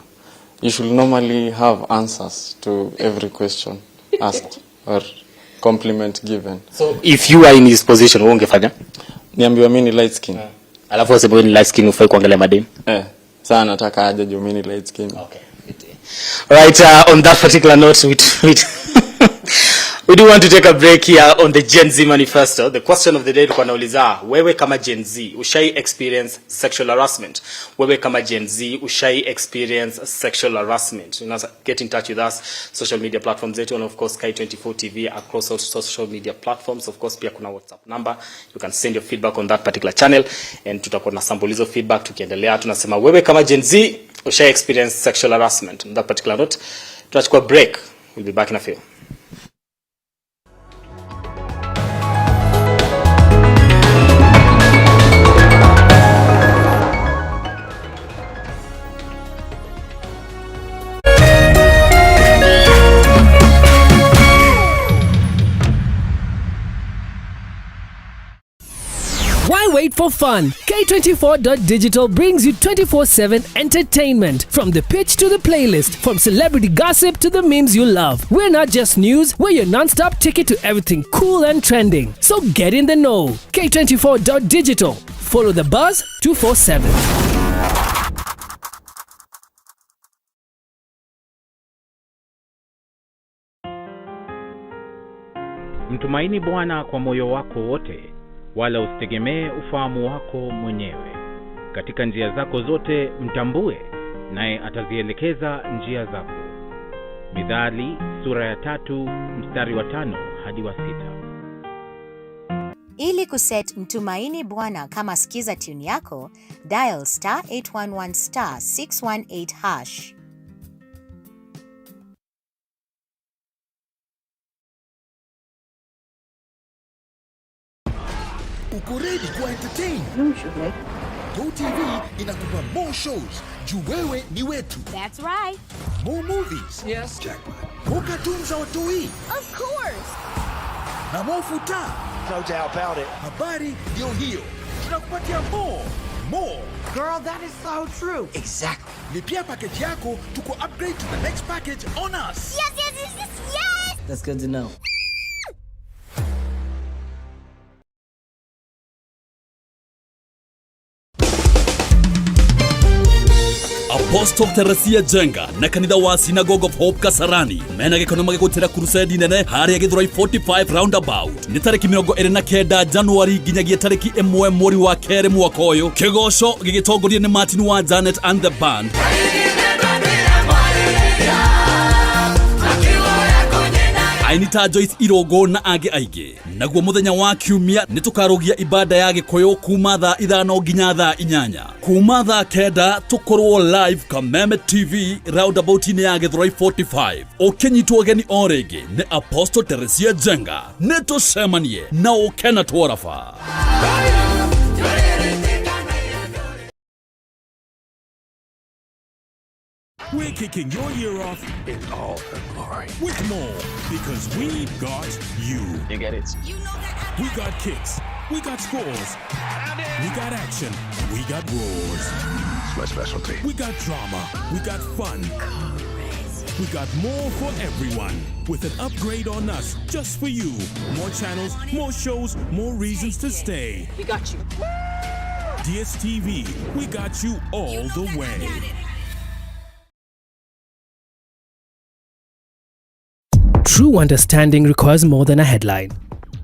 S6: You should normally have answers to every question asked or compliment given.
S5: So if you are in his position, wewe ungefanya?
S6: Niambiwa mimi ni light skin.
S5: Alafu waseme wewe ni light skin, hufai kuangalia madem.
S6: Eh, sana nataka aje juu mimi ni light skin.
S5: Okay. Right, on that particular note, we do want to take a break here on the Gen Z Manifesto. The question of the day tulikuwa nauliza, wewe kama Gen Z, ushai experience sexual harassment? Wewe kama Gen Z, ushai experience sexual harassment? Unaweza get in touch with us, social media platforms zetu, and of course K24 TV across all social media platforms. Of course pia kuna WhatsApp number. You can send your feedback on that particular channel and tutakuwa na sample hizo feedback tukiendelea. Tunasema wewe kama Gen Z, ushai experience sexual harassment? On that particular note, tunachukua break. We'll be back in a few.
S12: made for fun. K24.digital brings you 24/7 entertainment. From the pitch to the playlist, from celebrity gossip to the memes you love. We're not just news, we're your non-stop ticket to everything cool and trending. So get in the know. K24.digital. Follow the buzz 247.
S21: Mtumaini Bwana kwa moyo wako wote, wala usitegemee ufahamu wako mwenyewe. Katika njia zako zote mtambue, naye atazielekeza njia zako. Mithali sura ya 3 mstari wa 5 hadi wa 6.
S22: Ili kuset Mtumaini Bwana kama skiza tune yako, dial star 811 star 618 hash.
S10: Uko ready kuwa entertain? GoTV inakupa more shows juu wewe ni wetu.
S19: That's right.
S10: More movies.
S19: Yes.
S10: Jackpot. More cartoons za watoi.
S19: Of course.
S10: Na more futa.
S9: No doubt about it.
S10: Habari ndio hiyo. Tunakupatia more. More.
S16: Girl, that is so true.
S10: Exactly. Lipia package yako tuko upgrade to the next package on us.
S19: Yes, yes, yes, yes, yes.
S15: That's good to know.
S23: Apostle Teresia Jenga na kanitha wa Synagogue of Hope Kasarani mena gĩkono magĩgũtĩra crusade nene harĩa Gĩthũrai 45 roundabout nĩ tarĩki 29 Januari nginyagia tarĩki 1 mweri wa kerĩ mwaka ũyũ. Kĩgoco gĩgĩtongorio nĩ Martin wa Janet and the band. Aini ta Joyce Irogo na angĩ aingĩ. Naguo mũthenya wa kiumia nĩ tũkarũgia ibada ya Gĩkũyũ kuma thaa 5 nginya thaa 8. Kuma thaa 9 tũkorwo live Kameme TV roundabout-inĩ ya Gĩthũrai 45. Ũkĩnyitwo ũgeni o rĩngĩ nĩ Apostle Teresia Jenga. Nĩ tũcemanie na ũke na twaraba.
S24: We're kicking your year off in all her glory with more, because we got you.
S14: You get it.
S24: We got kicks. We got scores. We got action. We got roars.
S9: It's my specialty.
S24: We got drama. We got fun. We got more for everyone. With an upgrade on us, just for you. More channels, more shows, more reasons to stay.
S16: We got you.
S24: DSTV, we got you all the way.
S12: True understanding requires more than a headline.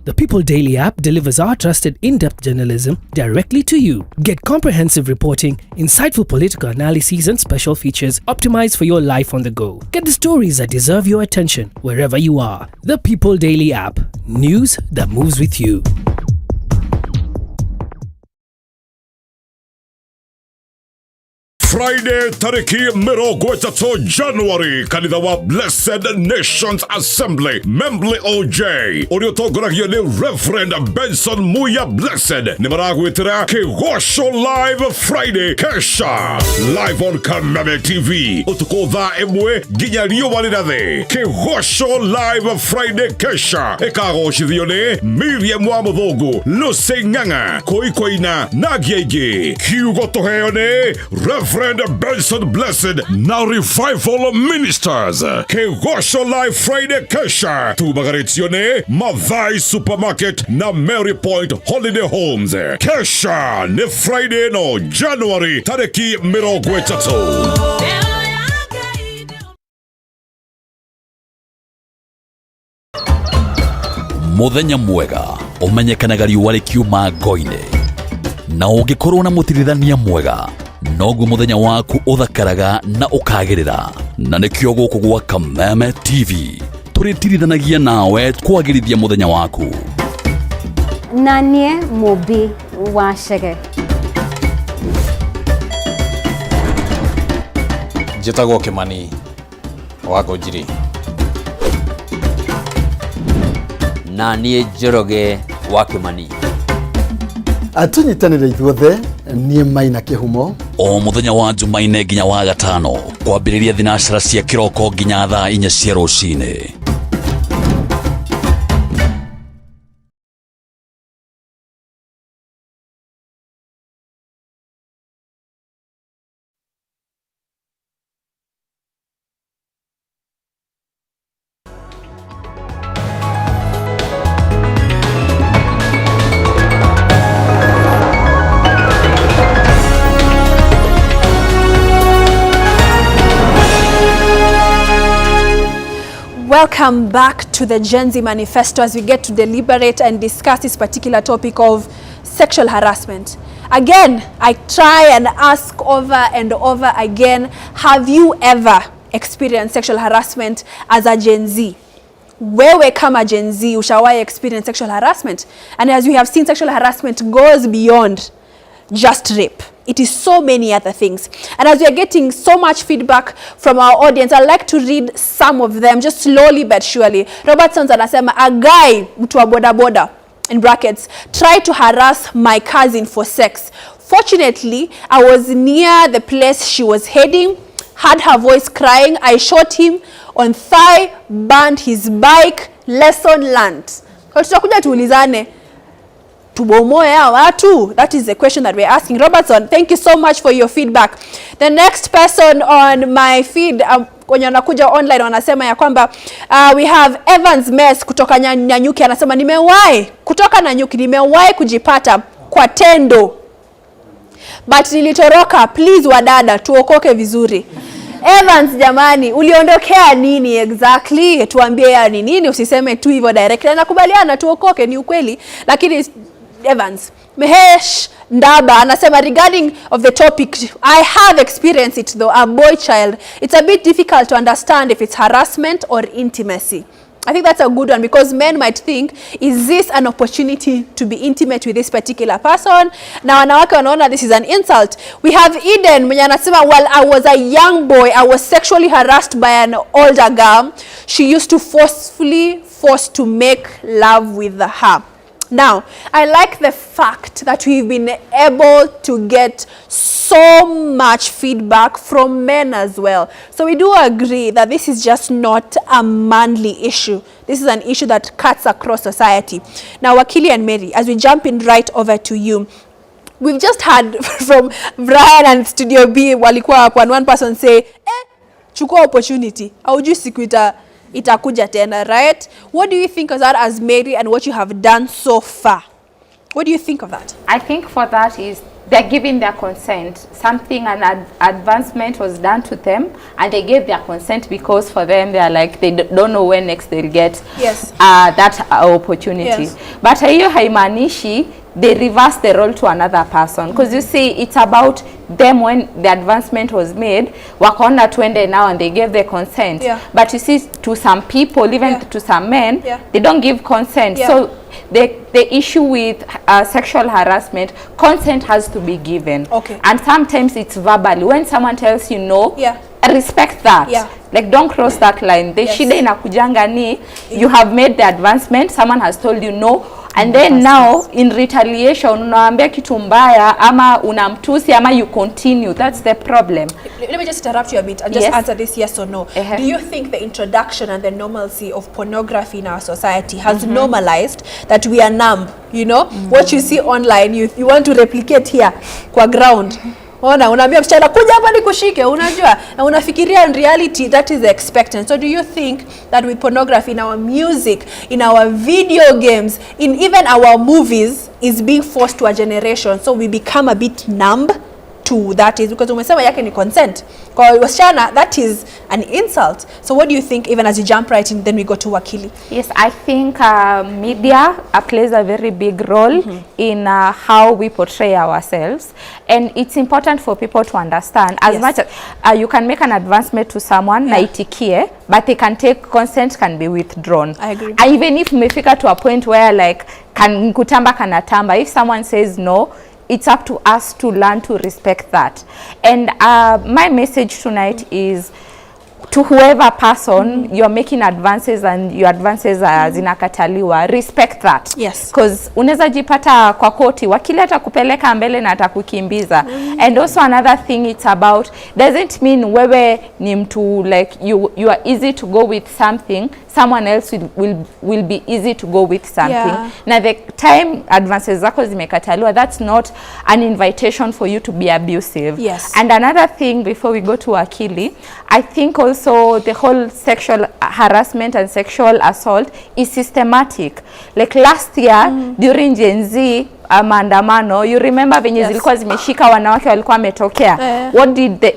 S12: The People Daily app delivers our trusted in-depth journalism directly to you. Get comprehensive reporting, insightful political analyses and special features optimized for your life on the go. Get the stories that deserve your attention wherever you are. The People Daily app. News that moves with you.
S25: Friday tariki 30 January kanitha wa Blessed Nations Assembly Membley OJ ũrĩa ũtongoragio nĩ Reverend Benson Muya Blessed nĩ maragwĩtĩra Kĩgoco Live Friday Kesha live on Kameme TV ũtukũ thaa 1 nginya riũa rĩrathe. Kĩgoco Live Friday Kesha ĩkagocithio nĩ Miriam wa Mũthũngũ, Lucy Ng'ang'a, Koikoina na angĩ aingĩ. Kiugo tũheo nĩ Reverend Benson Blessed na Revival Ministers. Kĩgoco Live Friday Kesha tumagarĩtio nĩ Mathai Supermarket na Mary Point Holiday Homes. Kesha nĩ Friday no January tarĩki 30.
S23: Mũthenya mwega ũmenyekanaga riũa rĩkiuma ngo-inĩ, na ũngĩkorwo na mũtirithania mwega noguo mũthenya waku ũthakaraga na ũkagĩrĩra. Na nĩkĩo gũkũ gwa Kameme TV tũrĩtirithanagia nawe kwagĩrithia mũthenya waku.
S19: Na niĩ Mũmbi wa Chege.
S26: Njĩtagwo Kĩmani wa Ngũnjiri.
S27: Na niĩ Njoroge wa Kĩmani.
S28: Tũnyitanĩre ithuothe niĩ Maina Kĩhumo.
S23: O mũthenya wa Jumaine nginya wa gatano kwambĩrĩria thinacara cia kĩroko nginya thaa 4 cia rũcinĩ.
S1: Welcome back to the Gen Z Manifesto as we get to deliberate and discuss this particular topic of sexual harassment. Again, I try and ask over and over again, have you ever experienced sexual harassment as a Gen Z? Wewe kama Gen Z ushawahi experience sexual harassment? And as we have seen, sexual harassment goes beyond just rape. It is so many other things. And as we are getting so much feedback from our audience, I'd like to read some of them just slowly but surely. Robertson anasema, a guy, mtu wa boda boda, in brackets, tried to harass my cousin for sex. Fortunately, I was near the place she was heading, heard her voice crying. I shot him on thigh, burned his bike, lesson learned. Kwa tutakuja tuulizane, tubomoe hao watu? That is the question that we're asking. Robertson, thank you so much for your feedback. The next person on my feed, wenye wanakuja online wanasema ya kwamba we have Evans Mess kutoka Nanyuki anasema, nimewahi kutoka Nanyuki, nimewahi kujipata kwa tendo but nilitoroka. Please wadada, tuokoke vizuri. Evans, jamani, uliondokea nini exactly? Tuambie ya ni nini, usiseme tu hivyo direct. Na nakubaliana tuokoke, ni ukweli, lakini Evans Mehesh Ndaba anasema, regarding of the topic, I have experienced it though, a boy child. It's a bit difficult to understand if it's harassment or intimacy. I think that's a good one because men might think, is this an opportunity to be intimate with this particular person? Na wanawake wanaona this is an insult. We have Eden mwenye anasema, while I was a young boy, I was sexually harassed by an older girl. She used to forcefully force to make love with her. Now, I like the fact that we've been able to get so much feedback from men as well. So we do agree that this is just not a manly issue. This is an issue that cuts across society. Now, Wakili and Mary, as we jump in right over to you, we've just heard from Brian and Studio B walikuwa hapo and one person say, "Eh, chukua opportunity. Haujui siku itakuja tena," right? What do you think of that as Mary and what you have done so far? What do you think of that?
S2: I think for that is they're giving their consent. Something, an advancement was done to them and they gave their consent because for them they are like they don't know when next they'll get that opportunity. But hiyo haimaanishi they reverse the role to another person, because you see, it's about them. When the advancement was made, wakaona twende now and they gave the consent. But you see, to some people, even to some men, they don't give consent. So the issue with sexual harassment, consent has to be given. And sometimes it's verbally. When someone tells you no, respect that. Like, don't cross that line. The shida inakujanga ni you have made the advancement, someone has told you no, and then now in retaliation unaambia kitu mbaya ama unamtusi ama you continue. That's the problem.
S1: Let me just interrupt you a bit and just
S2: Yes.
S1: answer this yes or no. Do you think the introduction and the normalcy of pornography in our society has normalized that we are numb? What you see online, you want to replicate here kwa ground. Ona, unaambia msichana, "Kuja hapa nikushike," unajua, na unafikiria in reality that is the expectant. So do you think that with pornography in our music, in our video games, in even our movies is being forced to a generation, so we become a bit numb to that? Is because umesema yake ni consent. Kwa wasichana that is an insult. So what do you think, even as you jump right in, then we go to Wakili?
S2: Yes, I think media plays a very big role in how we portray ourselves, and it's important for people to understand as much as you can make an advancement to someone na itikie, but they can take consent can be withdrawn.
S1: I agree.
S2: Even if mmefika to a point where like kan kutamba kanatamba, if someone says no, it's up to us to learn to respect that. And my message tonight is to whoever person you're making advances and your advances are zinakataliwa, respect that. Because unaweza jipata kwa koti, wakili atakupeleka mbele na atakukimbiza. And also another thing, it's about doesn't mean wewe ni mtu like you are easy to go with something, someone else will be easy to go with something. Na the time advances zako zimekataliwa, that's not an invitation for you to be abusive. And another thing before we go to Wakili, I think also the whole sexual harassment and sexual assault is systematic. Like last year during Gen Z maandamano, you remember venye zilikuwa zimeshika, wanawake walikuwa wametokea.
S1: Eh.
S2: What did the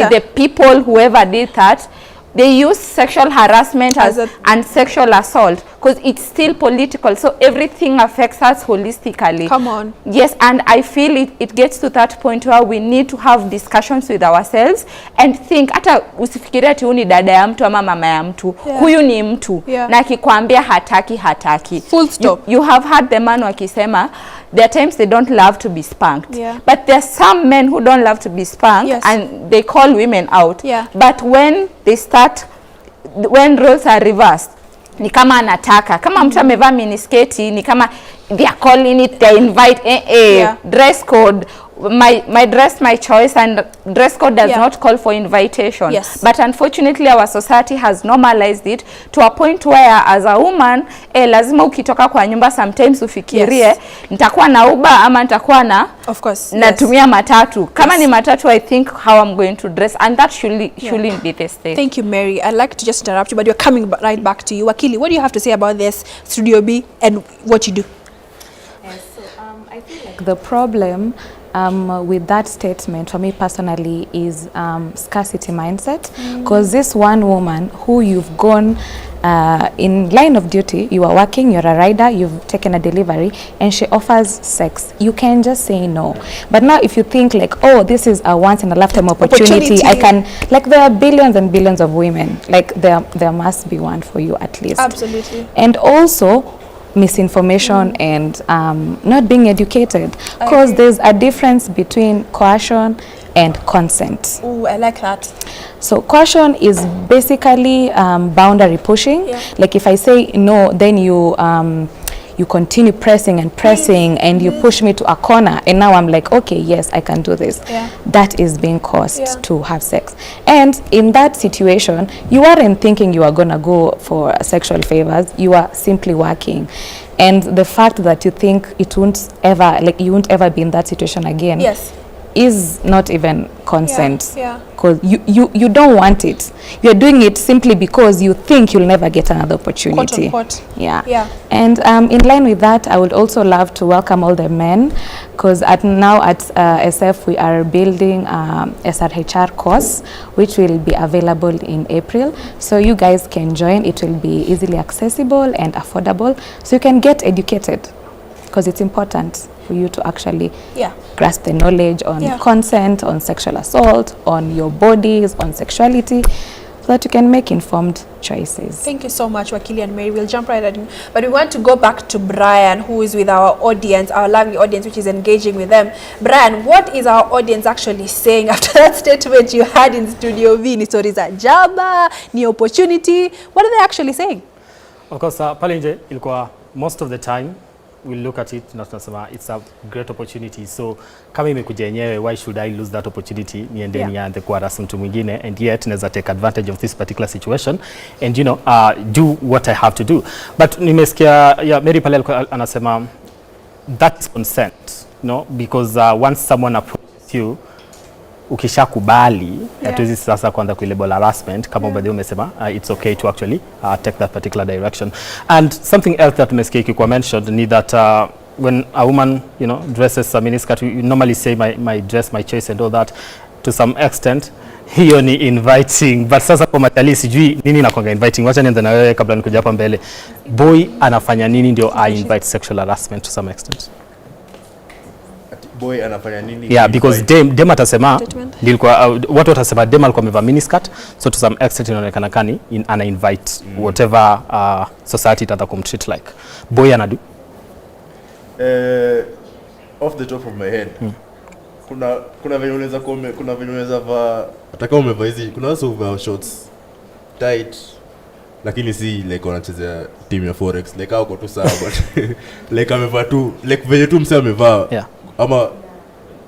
S1: Later.
S2: People, whoever did that, They use sexual harassment and sexual assault because it's still political. So everything affects us holistically.
S1: Come on.
S2: Yes, and I feel it gets to that point where we need to have discussions with ourselves and think, hata usifikirie ati huyu ni dada ya mtu ama mama ya mtu.
S1: Yeah.
S2: Huyu ni mtu.
S1: Yeah.
S2: Na akikwambia hataki, hataki.
S1: Full stop.
S2: You have heard the man wakisema, there are times they don't love to be spanked.
S1: Yeah.
S2: But there are some men who don't love to be spanked.
S1: Yes.
S2: And they call women out.
S1: Yeah.
S2: But when they start, when roles are reversed, ni kama anataka. Kama mtu amevaa minisketi, ni kama they are calling it, they invite,
S1: Yeah.
S2: dress code. My dress, my choice, and dress code does
S1: Yeah.
S2: not call for invitation.
S1: Yes.
S2: But unfortunately, our society has normalized it to a point where as a woman, lazima ukitoka kwa nyumba sometimes ufikirie,
S1: Yes.
S2: nitakuwa na Uber ama nitakuwa na
S1: Of course.
S2: natumia matatu. Kama
S1: Yes.
S2: ni matatu, I think how I'm going to dress, and that shouldn't be the state.
S1: Thank you, Mary. I'd like to just interrupt you, but we're coming right back to you. Wakili, what do you have to say about this Studio B and what you do?
S3: I feel like the problem with that statement for me personally is scarcity mindset, because this one woman who you've gone in line of duty, you are working, you're a rider, you've taken a delivery, and she offers sex. You can just say no. But now if you think like, oh, this is a once in a lifetime opportunity, I can, like, there are billions and billions of women, like there must be one for you at least.
S1: Absolutely.
S3: And also misinformation and not being educated, because there's a difference between coercion and consent.
S1: Ooh, I like that.
S3: So coercion is basically boundary pushing.
S1: Yeah.
S3: Like if I say no, then you you continue pressing and pressing, and you push me to a corner, and now I'm like, okay, yes, I can do this.
S1: Yeah.
S3: That is being coerced
S1: Yeah.
S3: to have sex. And in that situation, you aren't thinking you are gonna go for sexual favors. You are simply working. And the fact that you think it won't ever, like you won't ever be in that situation again,
S1: Yes.
S3: is not even consent.
S1: Yeah.
S3: Because you don't want it. You're doing it simply because you think you'll never get another opportunity.
S1: Quote unquote.
S3: Yeah.
S1: Yeah.
S3: And in line with that, I would also love to welcome all the men, because now at SF we are building SRHR course, which will be available in April. So you guys can join. It will be easily accessible and affordable, so you can get educated, because it's important for you to actually
S1: Yeah.
S3: grasp the knowledge on
S1: Yeah.
S3: consent, on sexual assault, on your bodies, on sexuality, so that you can make informed choices.
S1: Thank you so much, Wakili and Mary. We'll jump right in. But we want to go back to Brian, who is with our audience, our lovely audience, which is engaging with them. Brian, what is our audience actually saying after that statement you had in Studio V? Ni stories za jaba, ni opportunity. What are they actually saying?
S5: Of course, pale nje ilikuwa most of the time we look at it na tunasema it's a great opportunity, so kama imekuja yenyewe, why should I lose that opportunity niende
S1: Yeah.
S5: nianze kuharass mtu mwingine, and yet naweza take advantage of this particular situation and you know, do what I have to do. But nimesikia yeah, Mary pale alikuwa anasema that is consent, no, because once someone approaches you, ukishakubali, hatuwezi sasa kuanza kuilabel harassment kama yeah. Umesema it's okay to actually take that particular direction. And something else that umesikia ikikuwa mentioned ni that when a woman, you know, dresses a miniskirt, you normally say my dress, my choice and all that. To some extent hiyo ni inviting, but sasa kwa matalii sijui nini inakuanga inviting. Wacha nianze na wewe kabla nikuja hapa mbele. Boy anafanya nini ndio I invite sexual harassment to some extent?
S4: Boy anafanya nini?
S5: Yeah, because dem atasema nilikuwa watu watasema dem alikuwa amevaa miniskirt, so to some extent inaonekana kani ana invite whatever society itataka kumtreat like. Boy anadu
S4: Off the top of my head, kuna venye unaweza kuna venye unaweza vaa, hata kama umevaa hizi, kuna watu huvaa shorts tight, lakini si like wanachezea team ya forex, like hao tu sawa, but like amevaa tu like venye tu msee amevaa.
S5: Yeah.
S4: Ama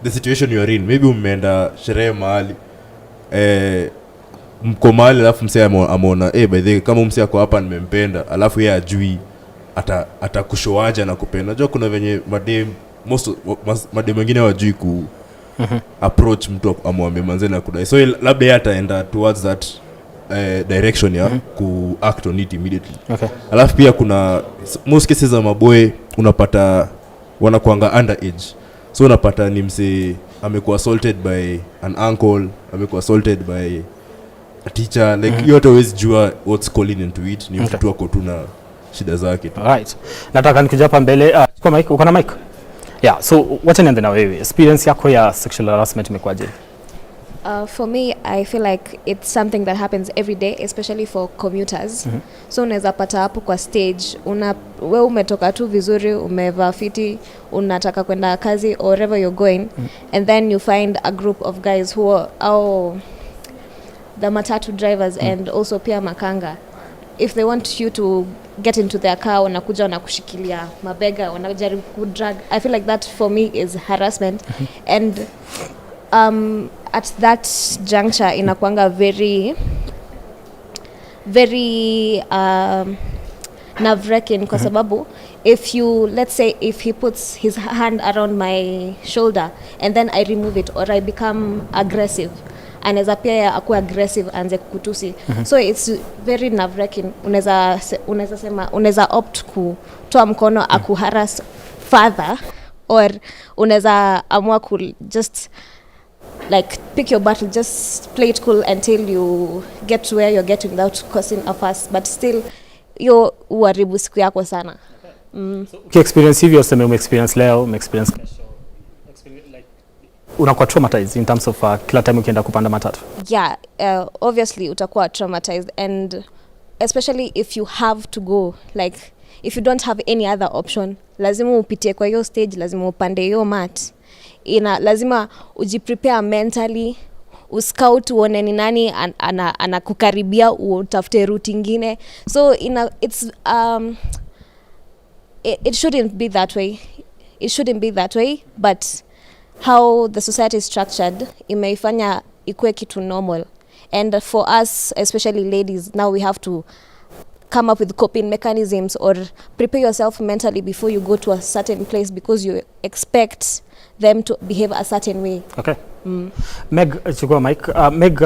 S4: the situation you are in, maybe umeenda sherehe mahali, mko mahali alafu msee ameona by the way, kama msee ako hapa nimempenda, alafu yeye ajui atakushoaje na kupenda. Unajua kuna venye madem madem wengine hawajui ku approach mtu amwambie manze na kudai, so labda yeye ataenda towards that direction ya ku act on it immediately.
S5: Okay.
S4: Alafu pia kuna most cases za maboy unapata wanakuanga underage, so unapata ni msee amekuwa assaulted by an uncle, amekuwa assaulted by A teacher, like, hiyo hata huwezi jua what's calling into it. Ni mtu tu ako tu na shida zake tu.
S5: Alright. Nataka nikuja hapa mbele. Chukua mic, uko na mic? Yeah, so wacha nianze na wewe. Experience yako ya sexual harassment imekuwaje?
S6: For me, I feel like it's something that happens every day, especially for commuters. So unaweza pata hapo kwa stage, we umetoka tu vizuri, umevaa fiti, unataka kwenda kazi or wherever you're going, and then you find a group of guys who are, oh, the matatu drivers and also pia makanga. If they want you to get into their car, wanakuja wanakushikilia mabega, wanajaribu kudrag. I feel like that for me is harassment. And at that juncture inakuanga very very nerve-wracking kwa sababu if you, let's say if he puts his hand around my shoulder and then I remove it or I become aggressive, anaweza pia akuwe aggressive, aanze kukutusi. So it's very nerve-wracking. Unaweza sema, unaweza opt kutoa mkono akuharass further, or unaweza amua ku just like pick your battle, just play it cool until you get to where you're getting without causing a fuss, but still hiyo uharibu siku yako sana.
S5: Ukiexperience hivyo, useme umeexperience leo, umeexperience kesho, like, unakuwa traumatized in terms of kila time ukienda kupanda matatu?
S6: Yeah, obviously utakuwa traumatized, and especially if you have to go, like if you don't have any other option, lazima upitie kwa hiyo stage, lazima upande hiyo mat, ina lazima ujiprepare mentally, uscout uone ni nani anakukaribia, utafute route ingine. So ina it's it, it shouldn't be that way, it shouldn't be that way, but how the society is structured imeifanya ikuwe kitu normal. And for us, especially ladies, now we have to come up with coping mechanisms or prepare yourself mentally before you go to a certain place, because you expect them to behave a certain way.
S5: Okay. Meg, chukua mic. Meg,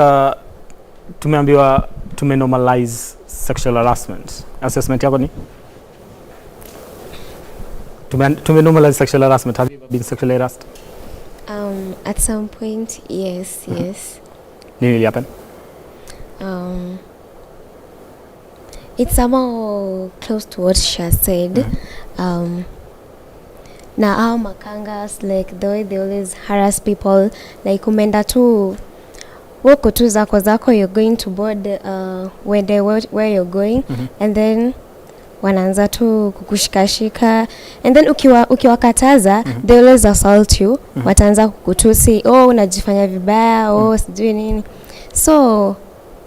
S5: tumeambiwa tumenormalize sexual harassment. Assessment yako ni? Tumenormalize sexual harassment. Have you ever been sexually harassed?
S7: At some point, yes.
S5: Nini ilihappen?
S7: It's somehow close to what Sha said. Na hao makangas, like the way they always harass people, like umeenda tu, woko tu zako zako, you're going to board where you're going, and then wanaanza tu kukushikashika, and then ukiwakataza, they always assault you. Wataanza kukutusi, "Oh, unajifanya vibaya, oh, sijui nini." So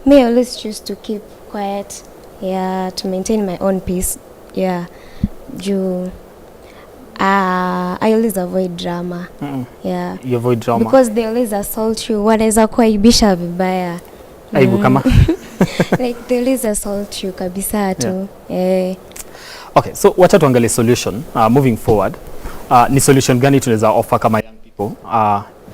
S7: me, I always choose to keep quiet, yeah, to maintain my own peace, yeah, juu I always avoid drama. Yeah.
S5: You avoid drama.
S7: Because they always assault you, wanaweza kuaibisha vibaya.
S5: Aibu kama?
S7: Like they always assault you kabisa tu, eh.
S5: Okay, so wacha tuangalie solution moving forward. Ni solution gani tunaweza offer kama young people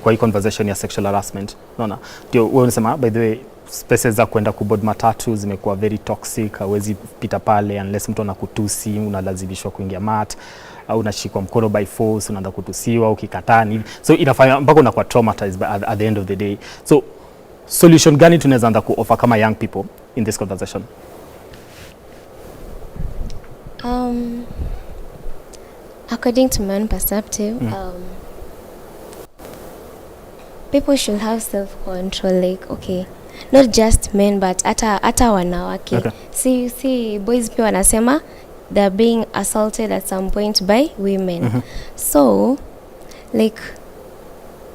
S5: kwa hii conversation ya sexual harassment? Unaona? Ndio wewe unasema, by the way, spaces za kwenda kuboard matatu zimekuwa very toxic, hauwezi pita pale unless mtu anakutusi, unalazimishwa kuingia mat au unashikwa mkono by force, unaanza kutusiwa ukikataa ni. So inafanya mpaka unakuwa traumatized at the end of the day. So solution gani tunaweza anza kuoffer kama young people in this conversation?
S7: According to my own perspective, people should have self-control. Like, okay, not just men, but hata wanawake. See, boys pia wanasema they're being assaulted at some point by women. So, like,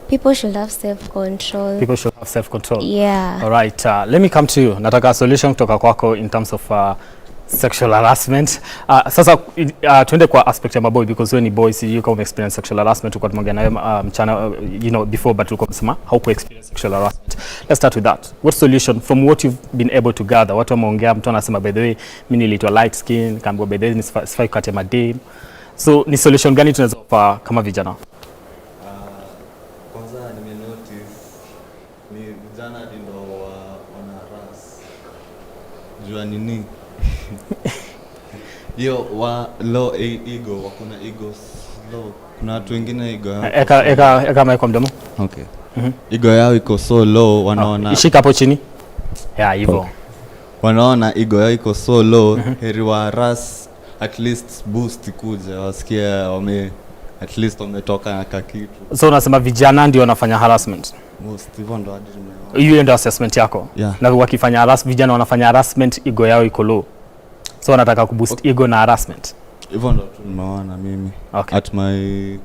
S7: people should have self-control.
S5: People should have self-control.
S7: Yeah.
S5: All right. Let me come to you. Nataka solution kutoka kwako in terms of sexual harassment. Sasa tuende kwa aspect ya maboy, because wewe ni boy, sijui kama ume-experience sexual harassment. Tulikuwa tumeongea nawe mchana before, but ulikuwa umesema hauku experience sexual harassment. Let's start with that. What solution, from what you've been able to gather? Watu wameongea, mtu anasema, "By the way, mimi niliitwa light skin, kaambiwa by the way sifai kukatia madem." So ni solution gani tunaweza offer kama vijana?
S8: Kwanza nimenotice ni vijana hadi ndo wana harass jua nini hiyo wa low ego, wako na ego low. Kuna watu wengine ego yao
S5: Eka mic kwa mdomo.
S8: Okay. Ego yao iko so low, wanaona
S5: Ishika hapo chini. Yeah, hivyo.
S8: Wanaona ego yao iko so low, heri wa harass, at least boost kuja wasikie wame at least wametoka na kakitu.
S5: So unasema vijana ndio wanafanya harassment?
S8: Most hivyo ndo hadi nimeona.
S5: Hiyo ndio assessment yako?
S8: Yeah.
S5: Na wakifanya vijana wanafanya harassment, ego yao iko low, so wanataka kuboost ego na harassment.
S8: Hivyo ndo tu nimeona mimi.
S5: Okay.
S8: At my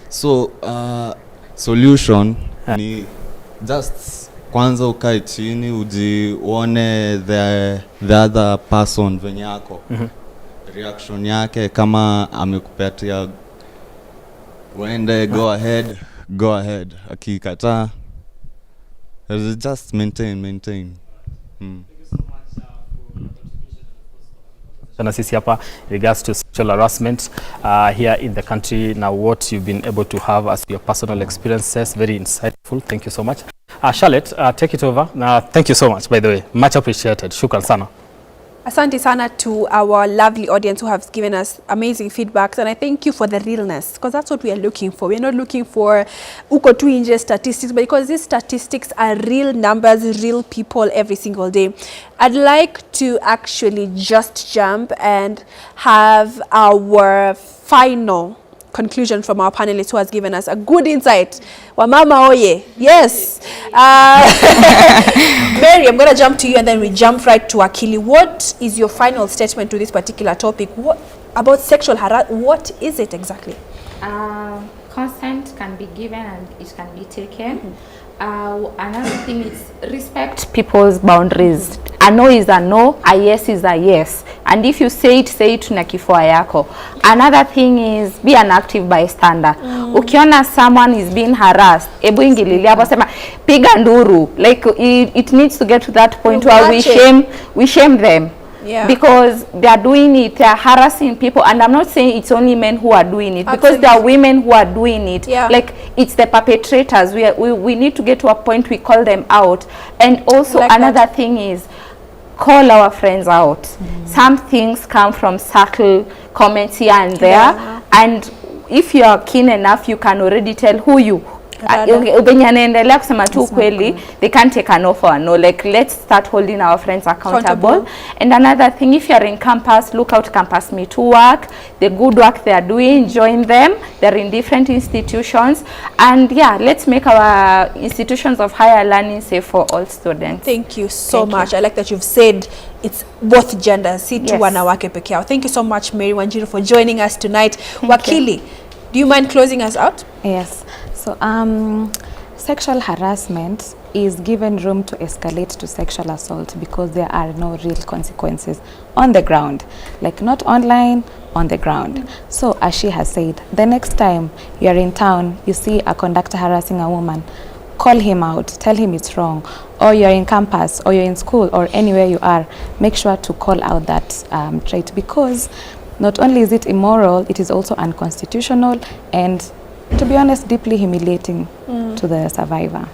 S8: so solution ni just kwanza ukae chini ujione the other person venye yako, reaction yake, kama amekupatia uende, go ahead, go ahead. Akikataa, just maintain.
S5: Na sisi hapa in regards to sexual harassment here in the country, now what you've been able to have as your personal experiences, very insightful. Thank you so much. Charlotte, take it over. Thank you so much, by the way, much appreciated. Shukran sana.
S1: Asante sana to our lovely audience who have given us amazing feedbacks, and I thank you for the realness, because that's what we are looking for. We're not looking for uko tu nje statistics, but because these statistics are real numbers, real people every single day. I'd like to actually just jump and have our final conclusion from our panelist who has given us a good insight. Wamama oye. Yes. Mary, I'm going to jump to you and then we jump right to Akili. What is your final statement to this particular topic? What about sexual harassment? What is it exactly?
S2: Consent can be given and it can be taken. Another thing is respect people's boundaries. A no is a no, a yes is a yes. And if you say it, say it na kifua yako. Another thing is be an active bystander. Ukiona someone is being harassed, ebu ingililia hapo, sema, piga nduru. Like it needs to get to that point where we
S1: Watch it.
S2: shame them. Because they are doing it, they are harassing people, and I'm not saying it's only men who are doing it, because there are women who are doing it. Like, it's the perpetrators. We need to get to a point we call them out. And also
S1: Like that.
S2: Another thing is call our friends out. Some things come from subtle comments here and there, and if you are keen enough, you can already tell who you
S1: Rada.
S2: Venye anaendelea kusema tu ukweli, they can't take a no for a no. Like, let's start holding our friends accountable.
S1: Accountable.
S2: And another thing, if you're in campus, look out Campus Me Too work, the good work they are doing, join them. They're in different institutions. And yeah, let's make our institutions of higher learning safe for all students.
S1: Thank you so
S2: Thank you.
S1: Much. I like that you've said it's both genders, si tu wanawake peke yao. Thank you so much, Mary Wanjiru, for joining us tonight. Wakili, do you mind closing us out?
S3: Yes. So sexual harassment is given room to escalate to sexual assault because there are no real consequences on the ground, like not online, on the ground. So as she has said, the next time you are in town, you see a conductor harassing a woman, call him out, tell him it's wrong. Or you're in campus, or you're in school, or anywhere you are, make sure to call out that trait, because not only is it immoral, it is also unconstitutional and, to be honest, deeply humiliating to the survivor.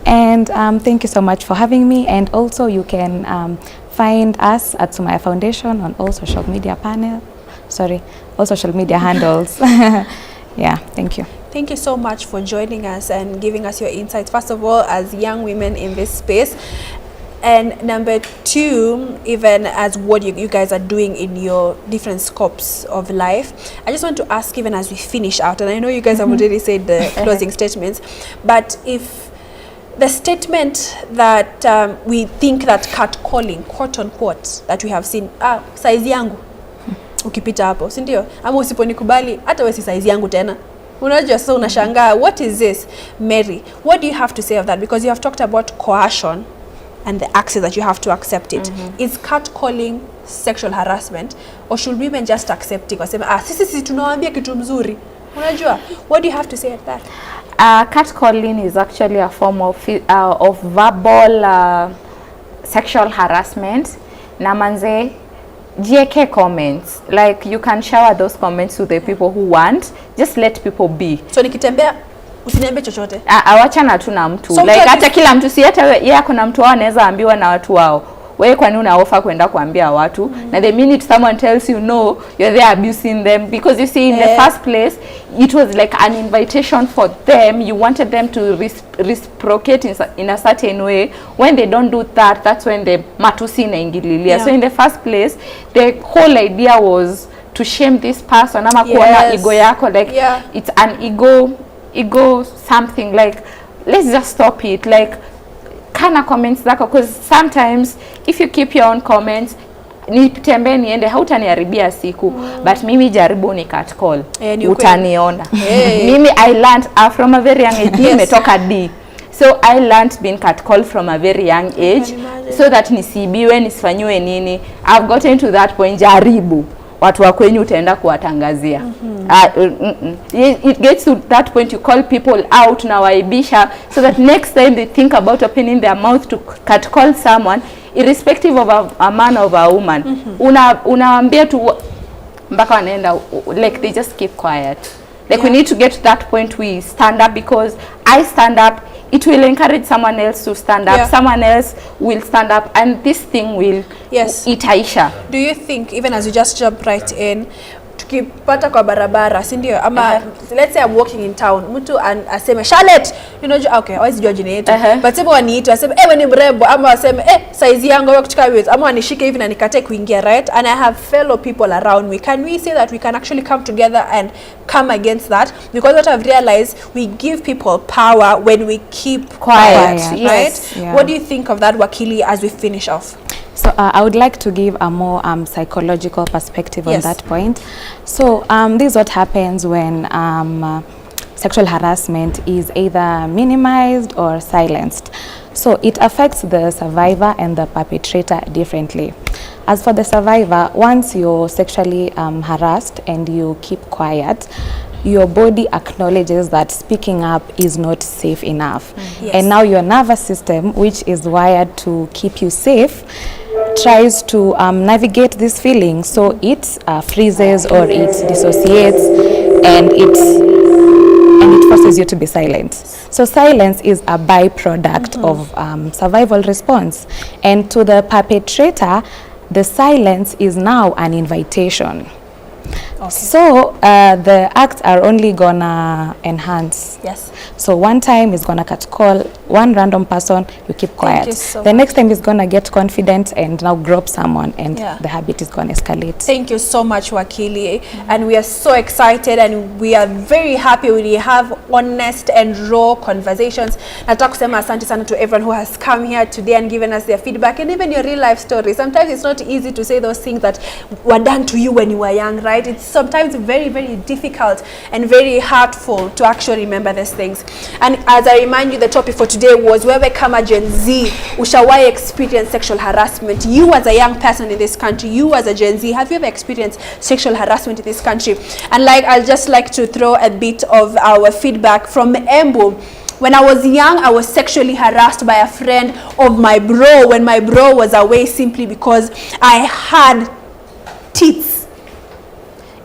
S3: And thank you so much for having me. And also you can find us at Sumaya Foundation on all social media panel, sorry, all social media handles. Yeah, thank you.
S1: Thank you so much for joining us and giving us your insights. First of all, as young women in this space, and number two, even as what you guys are doing in your different scopes of life. I just want to ask, even as we finish out, and I know you guys have already said the closing statements, but if the statement that we think that catcalling, quote unquote, that we have seen, "Ah, size yangu," ukipita hapo, si ndio? Ama "Usiponikubali hata wewe si size yangu tena." Unajua sasa unashangaa, what is this? Mary, what do you have to say of that? Because you have talked about coercion and the access that you have to accept it. Is catcalling sexual harassment, or should women just accept it? Waseme, "Ah, sisi tunawaambia kitu mzuri." Unajua, what do you have to say at that?
S2: Catcalling is actually a form of verbal sexual harassment. Na manze, GK comments. Like, you can shower those comments to the people who want. Just let people be.
S1: So nikitembea usiniambie chochote.
S2: Awachana tu na mtu.
S1: So
S2: Like
S1: mtu
S2: hata kila mtu, si hata yeye ako na mtu wao, anaweza ambiwa na watu wao. Wewe kwani una offer kwenda kuambia watu? Na the minute someone tells you no, you're there abusing them, because you see, in the first place it was like an invitation for them. You wanted them to reciprocate in a certain way. When they don't do that, that's when the matusi inaingililia. So in the first place, the whole idea was to shame this person ama kuona ego yako, like it's an ego something. Like, let's just stop it. Like, kana comments zako, because sometimes if you keep your own comments, nitembee niende, hautaniharibia siku. But mimi jaribu ni cat call,
S1: Eh, ni ukweli.
S2: Utaniona.
S1: Hey.
S2: Mimi I learned from a very young age. Nimetoka D, so I learned being cat call from a very young age so that nisiibiwe, nisifanyiwe nini. I've gotten to that point. Jaribu watu wa kwenyu, utaenda kuwatangazia. It gets to that point you call people out na waibisha, so that next time they think about opening their mouth to cat call someone, irrespective of a man or a woman. Unawaambia tu mpaka wanaenda, like, they just keep quiet. Like, we need to get to that point we stand up, because I stand up, it will encourage someone else to stand up. Someone else will stand up and this thing will itaisha.
S1: Do you think, even as you just jump right in, tukipata kwa barabara, si ndio, ama let's say I'm walking in town, mtu aseme Charlotte, okay, hawezi jua jina yetu, but sema waniite waseme, "Eh, wewe ni mrembo," ama waseme, "Eh, size yangu," ama kitu kama hiyo, ama wanishike hivi na nikatae kuingia, right? And I have fellow people around me, can we say that we can actually come together and come against that? Because what I've realized, we give people power when we keep
S2: quiet,
S1: quiet,
S2: yes.
S1: right?
S3: Yeah.
S1: What do you think of that, Wakili, as we finish off?
S3: So I would like to give a more psychological perspective on that point. So this is what happens when sexual harassment is either minimized or silenced. So it affects the survivor and the perpetrator differently. As for the survivor, once you're sexually harassed and you keep quiet, your body acknowledges that speaking up is not safe enough. And now your nervous system, which is wired to keep you safe, tries to navigate this feeling. So it freezes or it dissociates and it forces you to be silent. So silence is a byproduct of survival response. And to the perpetrator, the silence is now an invitation. So the acts are only gonna enhance. So one time he's gonna cat call one random person, you keep quiet.
S1: You so
S3: The next time he's gonna get confident and now grope someone, and the habit is gonna escalate.
S1: Thank you so much, Wakili. And we are so excited and we are very happy when we have honest and raw conversations. Nataka kusema asante sana to everyone who has come here today and given us their feedback and even your real life story. Sometimes it's not easy to say those things that were done to you when you were young, right? It's sometimes very, very difficult and very hurtful to actually remember these things. And as I remind you, the topic for today was, wewe kama Gen Z, ushawahi experience sexual harassment? You as a young person in this country, you as a Gen Z, have you ever experienced sexual harassment in this country? And like, I'd just like to throw a bit of our feedback from Embu. "When I was young, I was sexually harassed by a friend of my bro when my bro was away, simply because I had tits,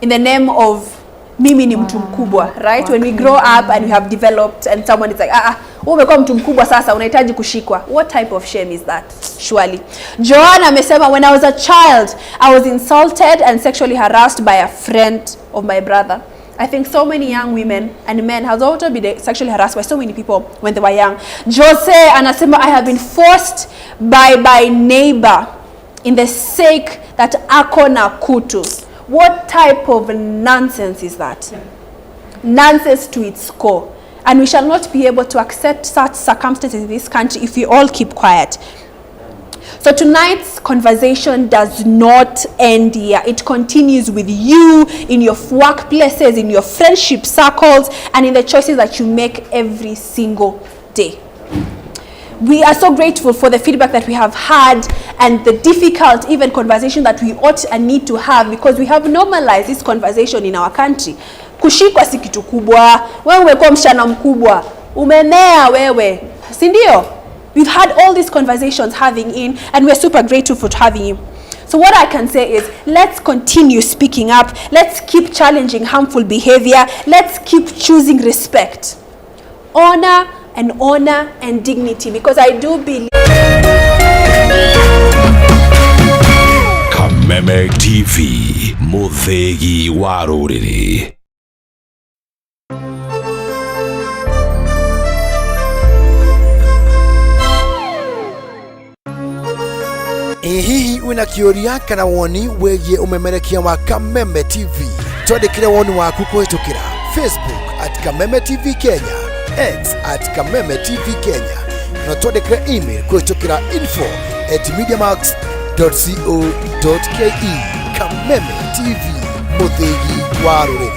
S1: in the name of mimi ni mtu mkubwa," right? When we grow up and we have developed and someone is like, "Ah, ah, wewe umekuwa mtu mkubwa sasa unahitaji kushikwa." What type of shame is that, surely? Joanna amesema, "When I was a child, I was insulted and sexually harassed by a friend of my brother." I think so many young women and men has also been sexually harassed by so many people when they were young. Jose anasema, "I have been forced by my neighbor in the sake that ako na kutu." What type of nonsense is that? Nonsense to its core. And we shall not be able to accept such circumstances in this country if we all keep quiet. So tonight's conversation does not end here. It continues with you in your workplaces, in your friendship circles, and in the choices that you make every single day. We are so grateful for the feedback that we have had and the difficult even conversation that we ought and need to have, because we have normalized this conversation in our country. Kushikwa si kitu kubwa. Wewe umekuwa msichana mkubwa, umemea wewe, si ndio? We've had all these conversations having in, and we're super grateful for having you. So what I can say is, let's continue speaking up. Let's keep challenging harmful behavior. Let's keep choosing respect, honor and honor and dignity, because I do believe
S25: Kameme TV, mũthĩgi wa rũrĩrĩ.
S10: Ĩ hihi wĩna kĩũria kana woni wĩgiĩ ũmemerekia wa Kameme TV? Twandĩkĩre woni waku kũhĩtũkĩra Facebook at Kameme TV Kenya, X at Kameme TV Kenya, na twandĩkĩre email kũhĩtũkĩra info@mediamax.co.ke. Kameme TV, mũthĩgi wa rũrĩrĩ.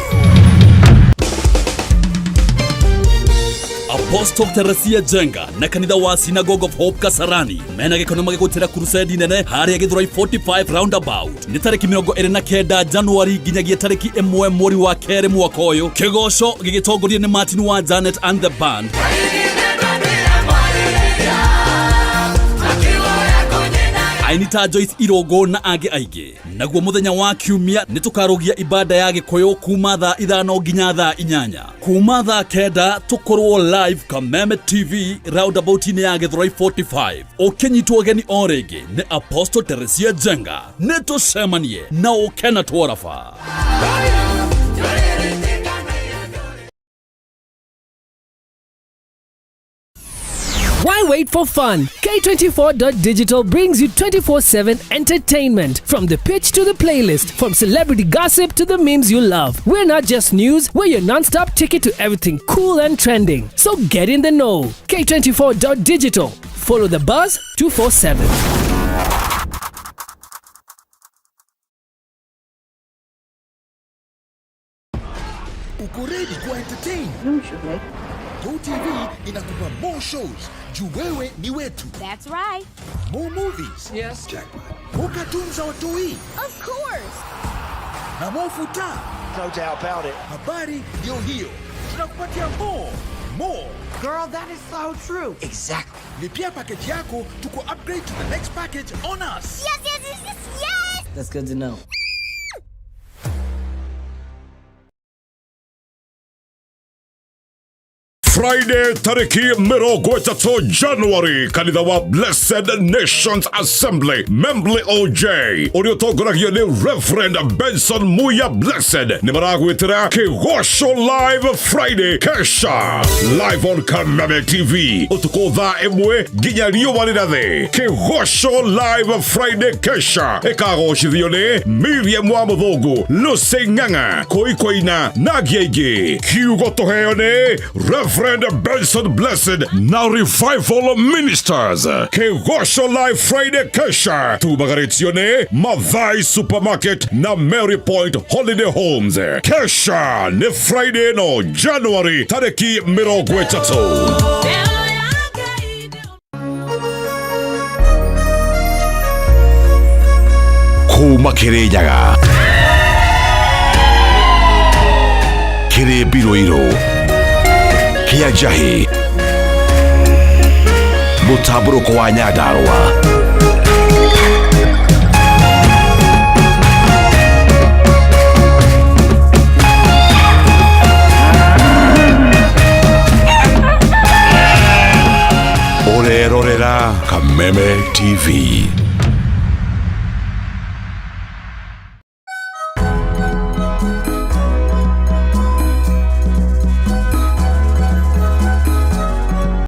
S23: Apostle Teresia Jenga na kanitha wa Synagogue of Hope Kasarani mena gĩkono magĩgũtĩra crusade nene harĩa Gĩthũrai 45 roundabout nĩ tarĩki 29 Januari nginyagia tarĩki 1 mweri wa kerĩ mwaka ũyũ. Kĩgoco gĩgĩtongorio nĩ Martin wa Janet and the band. Aini ta Joyce Irongo na angĩ aingĩ. Naguo mũthenya wa kiumia nĩ tũkarũgia ibada ya Gĩkũyũ kuma thaa 5 nginya thaa 8. Kuma thaa 9 tũkorwo live Kameme TV roundabout-inĩ ya Gĩthũrai 45. Ũkĩnyitwo ũgeni o rĩngĩ nĩ Apostle Teresia Jenga. Nĩ tũcemanie na ũke na twaraba.
S12: Why wait for fun? K24.digital brings you 24/7 entertainment. From the pitch to the playlist, from celebrity gossip to the memes you love. We're not just news, we're your non-stop ticket to everything cool and trending. So get in the know. K24.digital. Follow the buzz 247.
S10: Uko ready kuwa entertain? GoTV inakupa more shows juu wewe ni wetu.
S19: That's right.
S10: More movies.
S19: Yes.
S10: Jackpot. More cartoons za watoi.
S19: Of course.
S10: Na more futa.
S9: No doubt about it.
S10: Habari ndio hiyo. Tunakupatia more. More.
S16: Girl, that is so true.
S10: Exactly. Lipia package yako tuko upgrade to the next package on us.
S19: Yes, yes, yes, yes, yes.
S15: That's good to know.
S25: Friday tariki 30 January kanitha wa Blessed Nations Assembly Membley OJ ũrĩa ũtongoragio nĩ Reverend Benson Muya Blessed nĩ maragwĩtĩra Kĩgoco Live Friday Kesha live on Kameme TV ũtukũ thaa 1 nginya riũa rĩrathe. Kĩgoco Live Friday Kesha ĩkagocithio nĩ Miriam wa Mũthũngũ, Lucy Ng'ang'a, Koikoina na angĩ aingĩ. Kiugo tũheo nĩ Reverend Benson Blessed na Revival Ministers. Kĩgoco Live Friday Kesha tumagarĩtio nĩ Mathai Supermarket na Mary Point Holiday Homes. Kesha nĩ Friday ĩno January tarĩki 30. Kuma Kĩrĩnyaga, kĩrĩ mbirũirũ, kĩa njahĩ, mũtambũrũko wa Nyandarũa. Ũrerorera Kameme TV.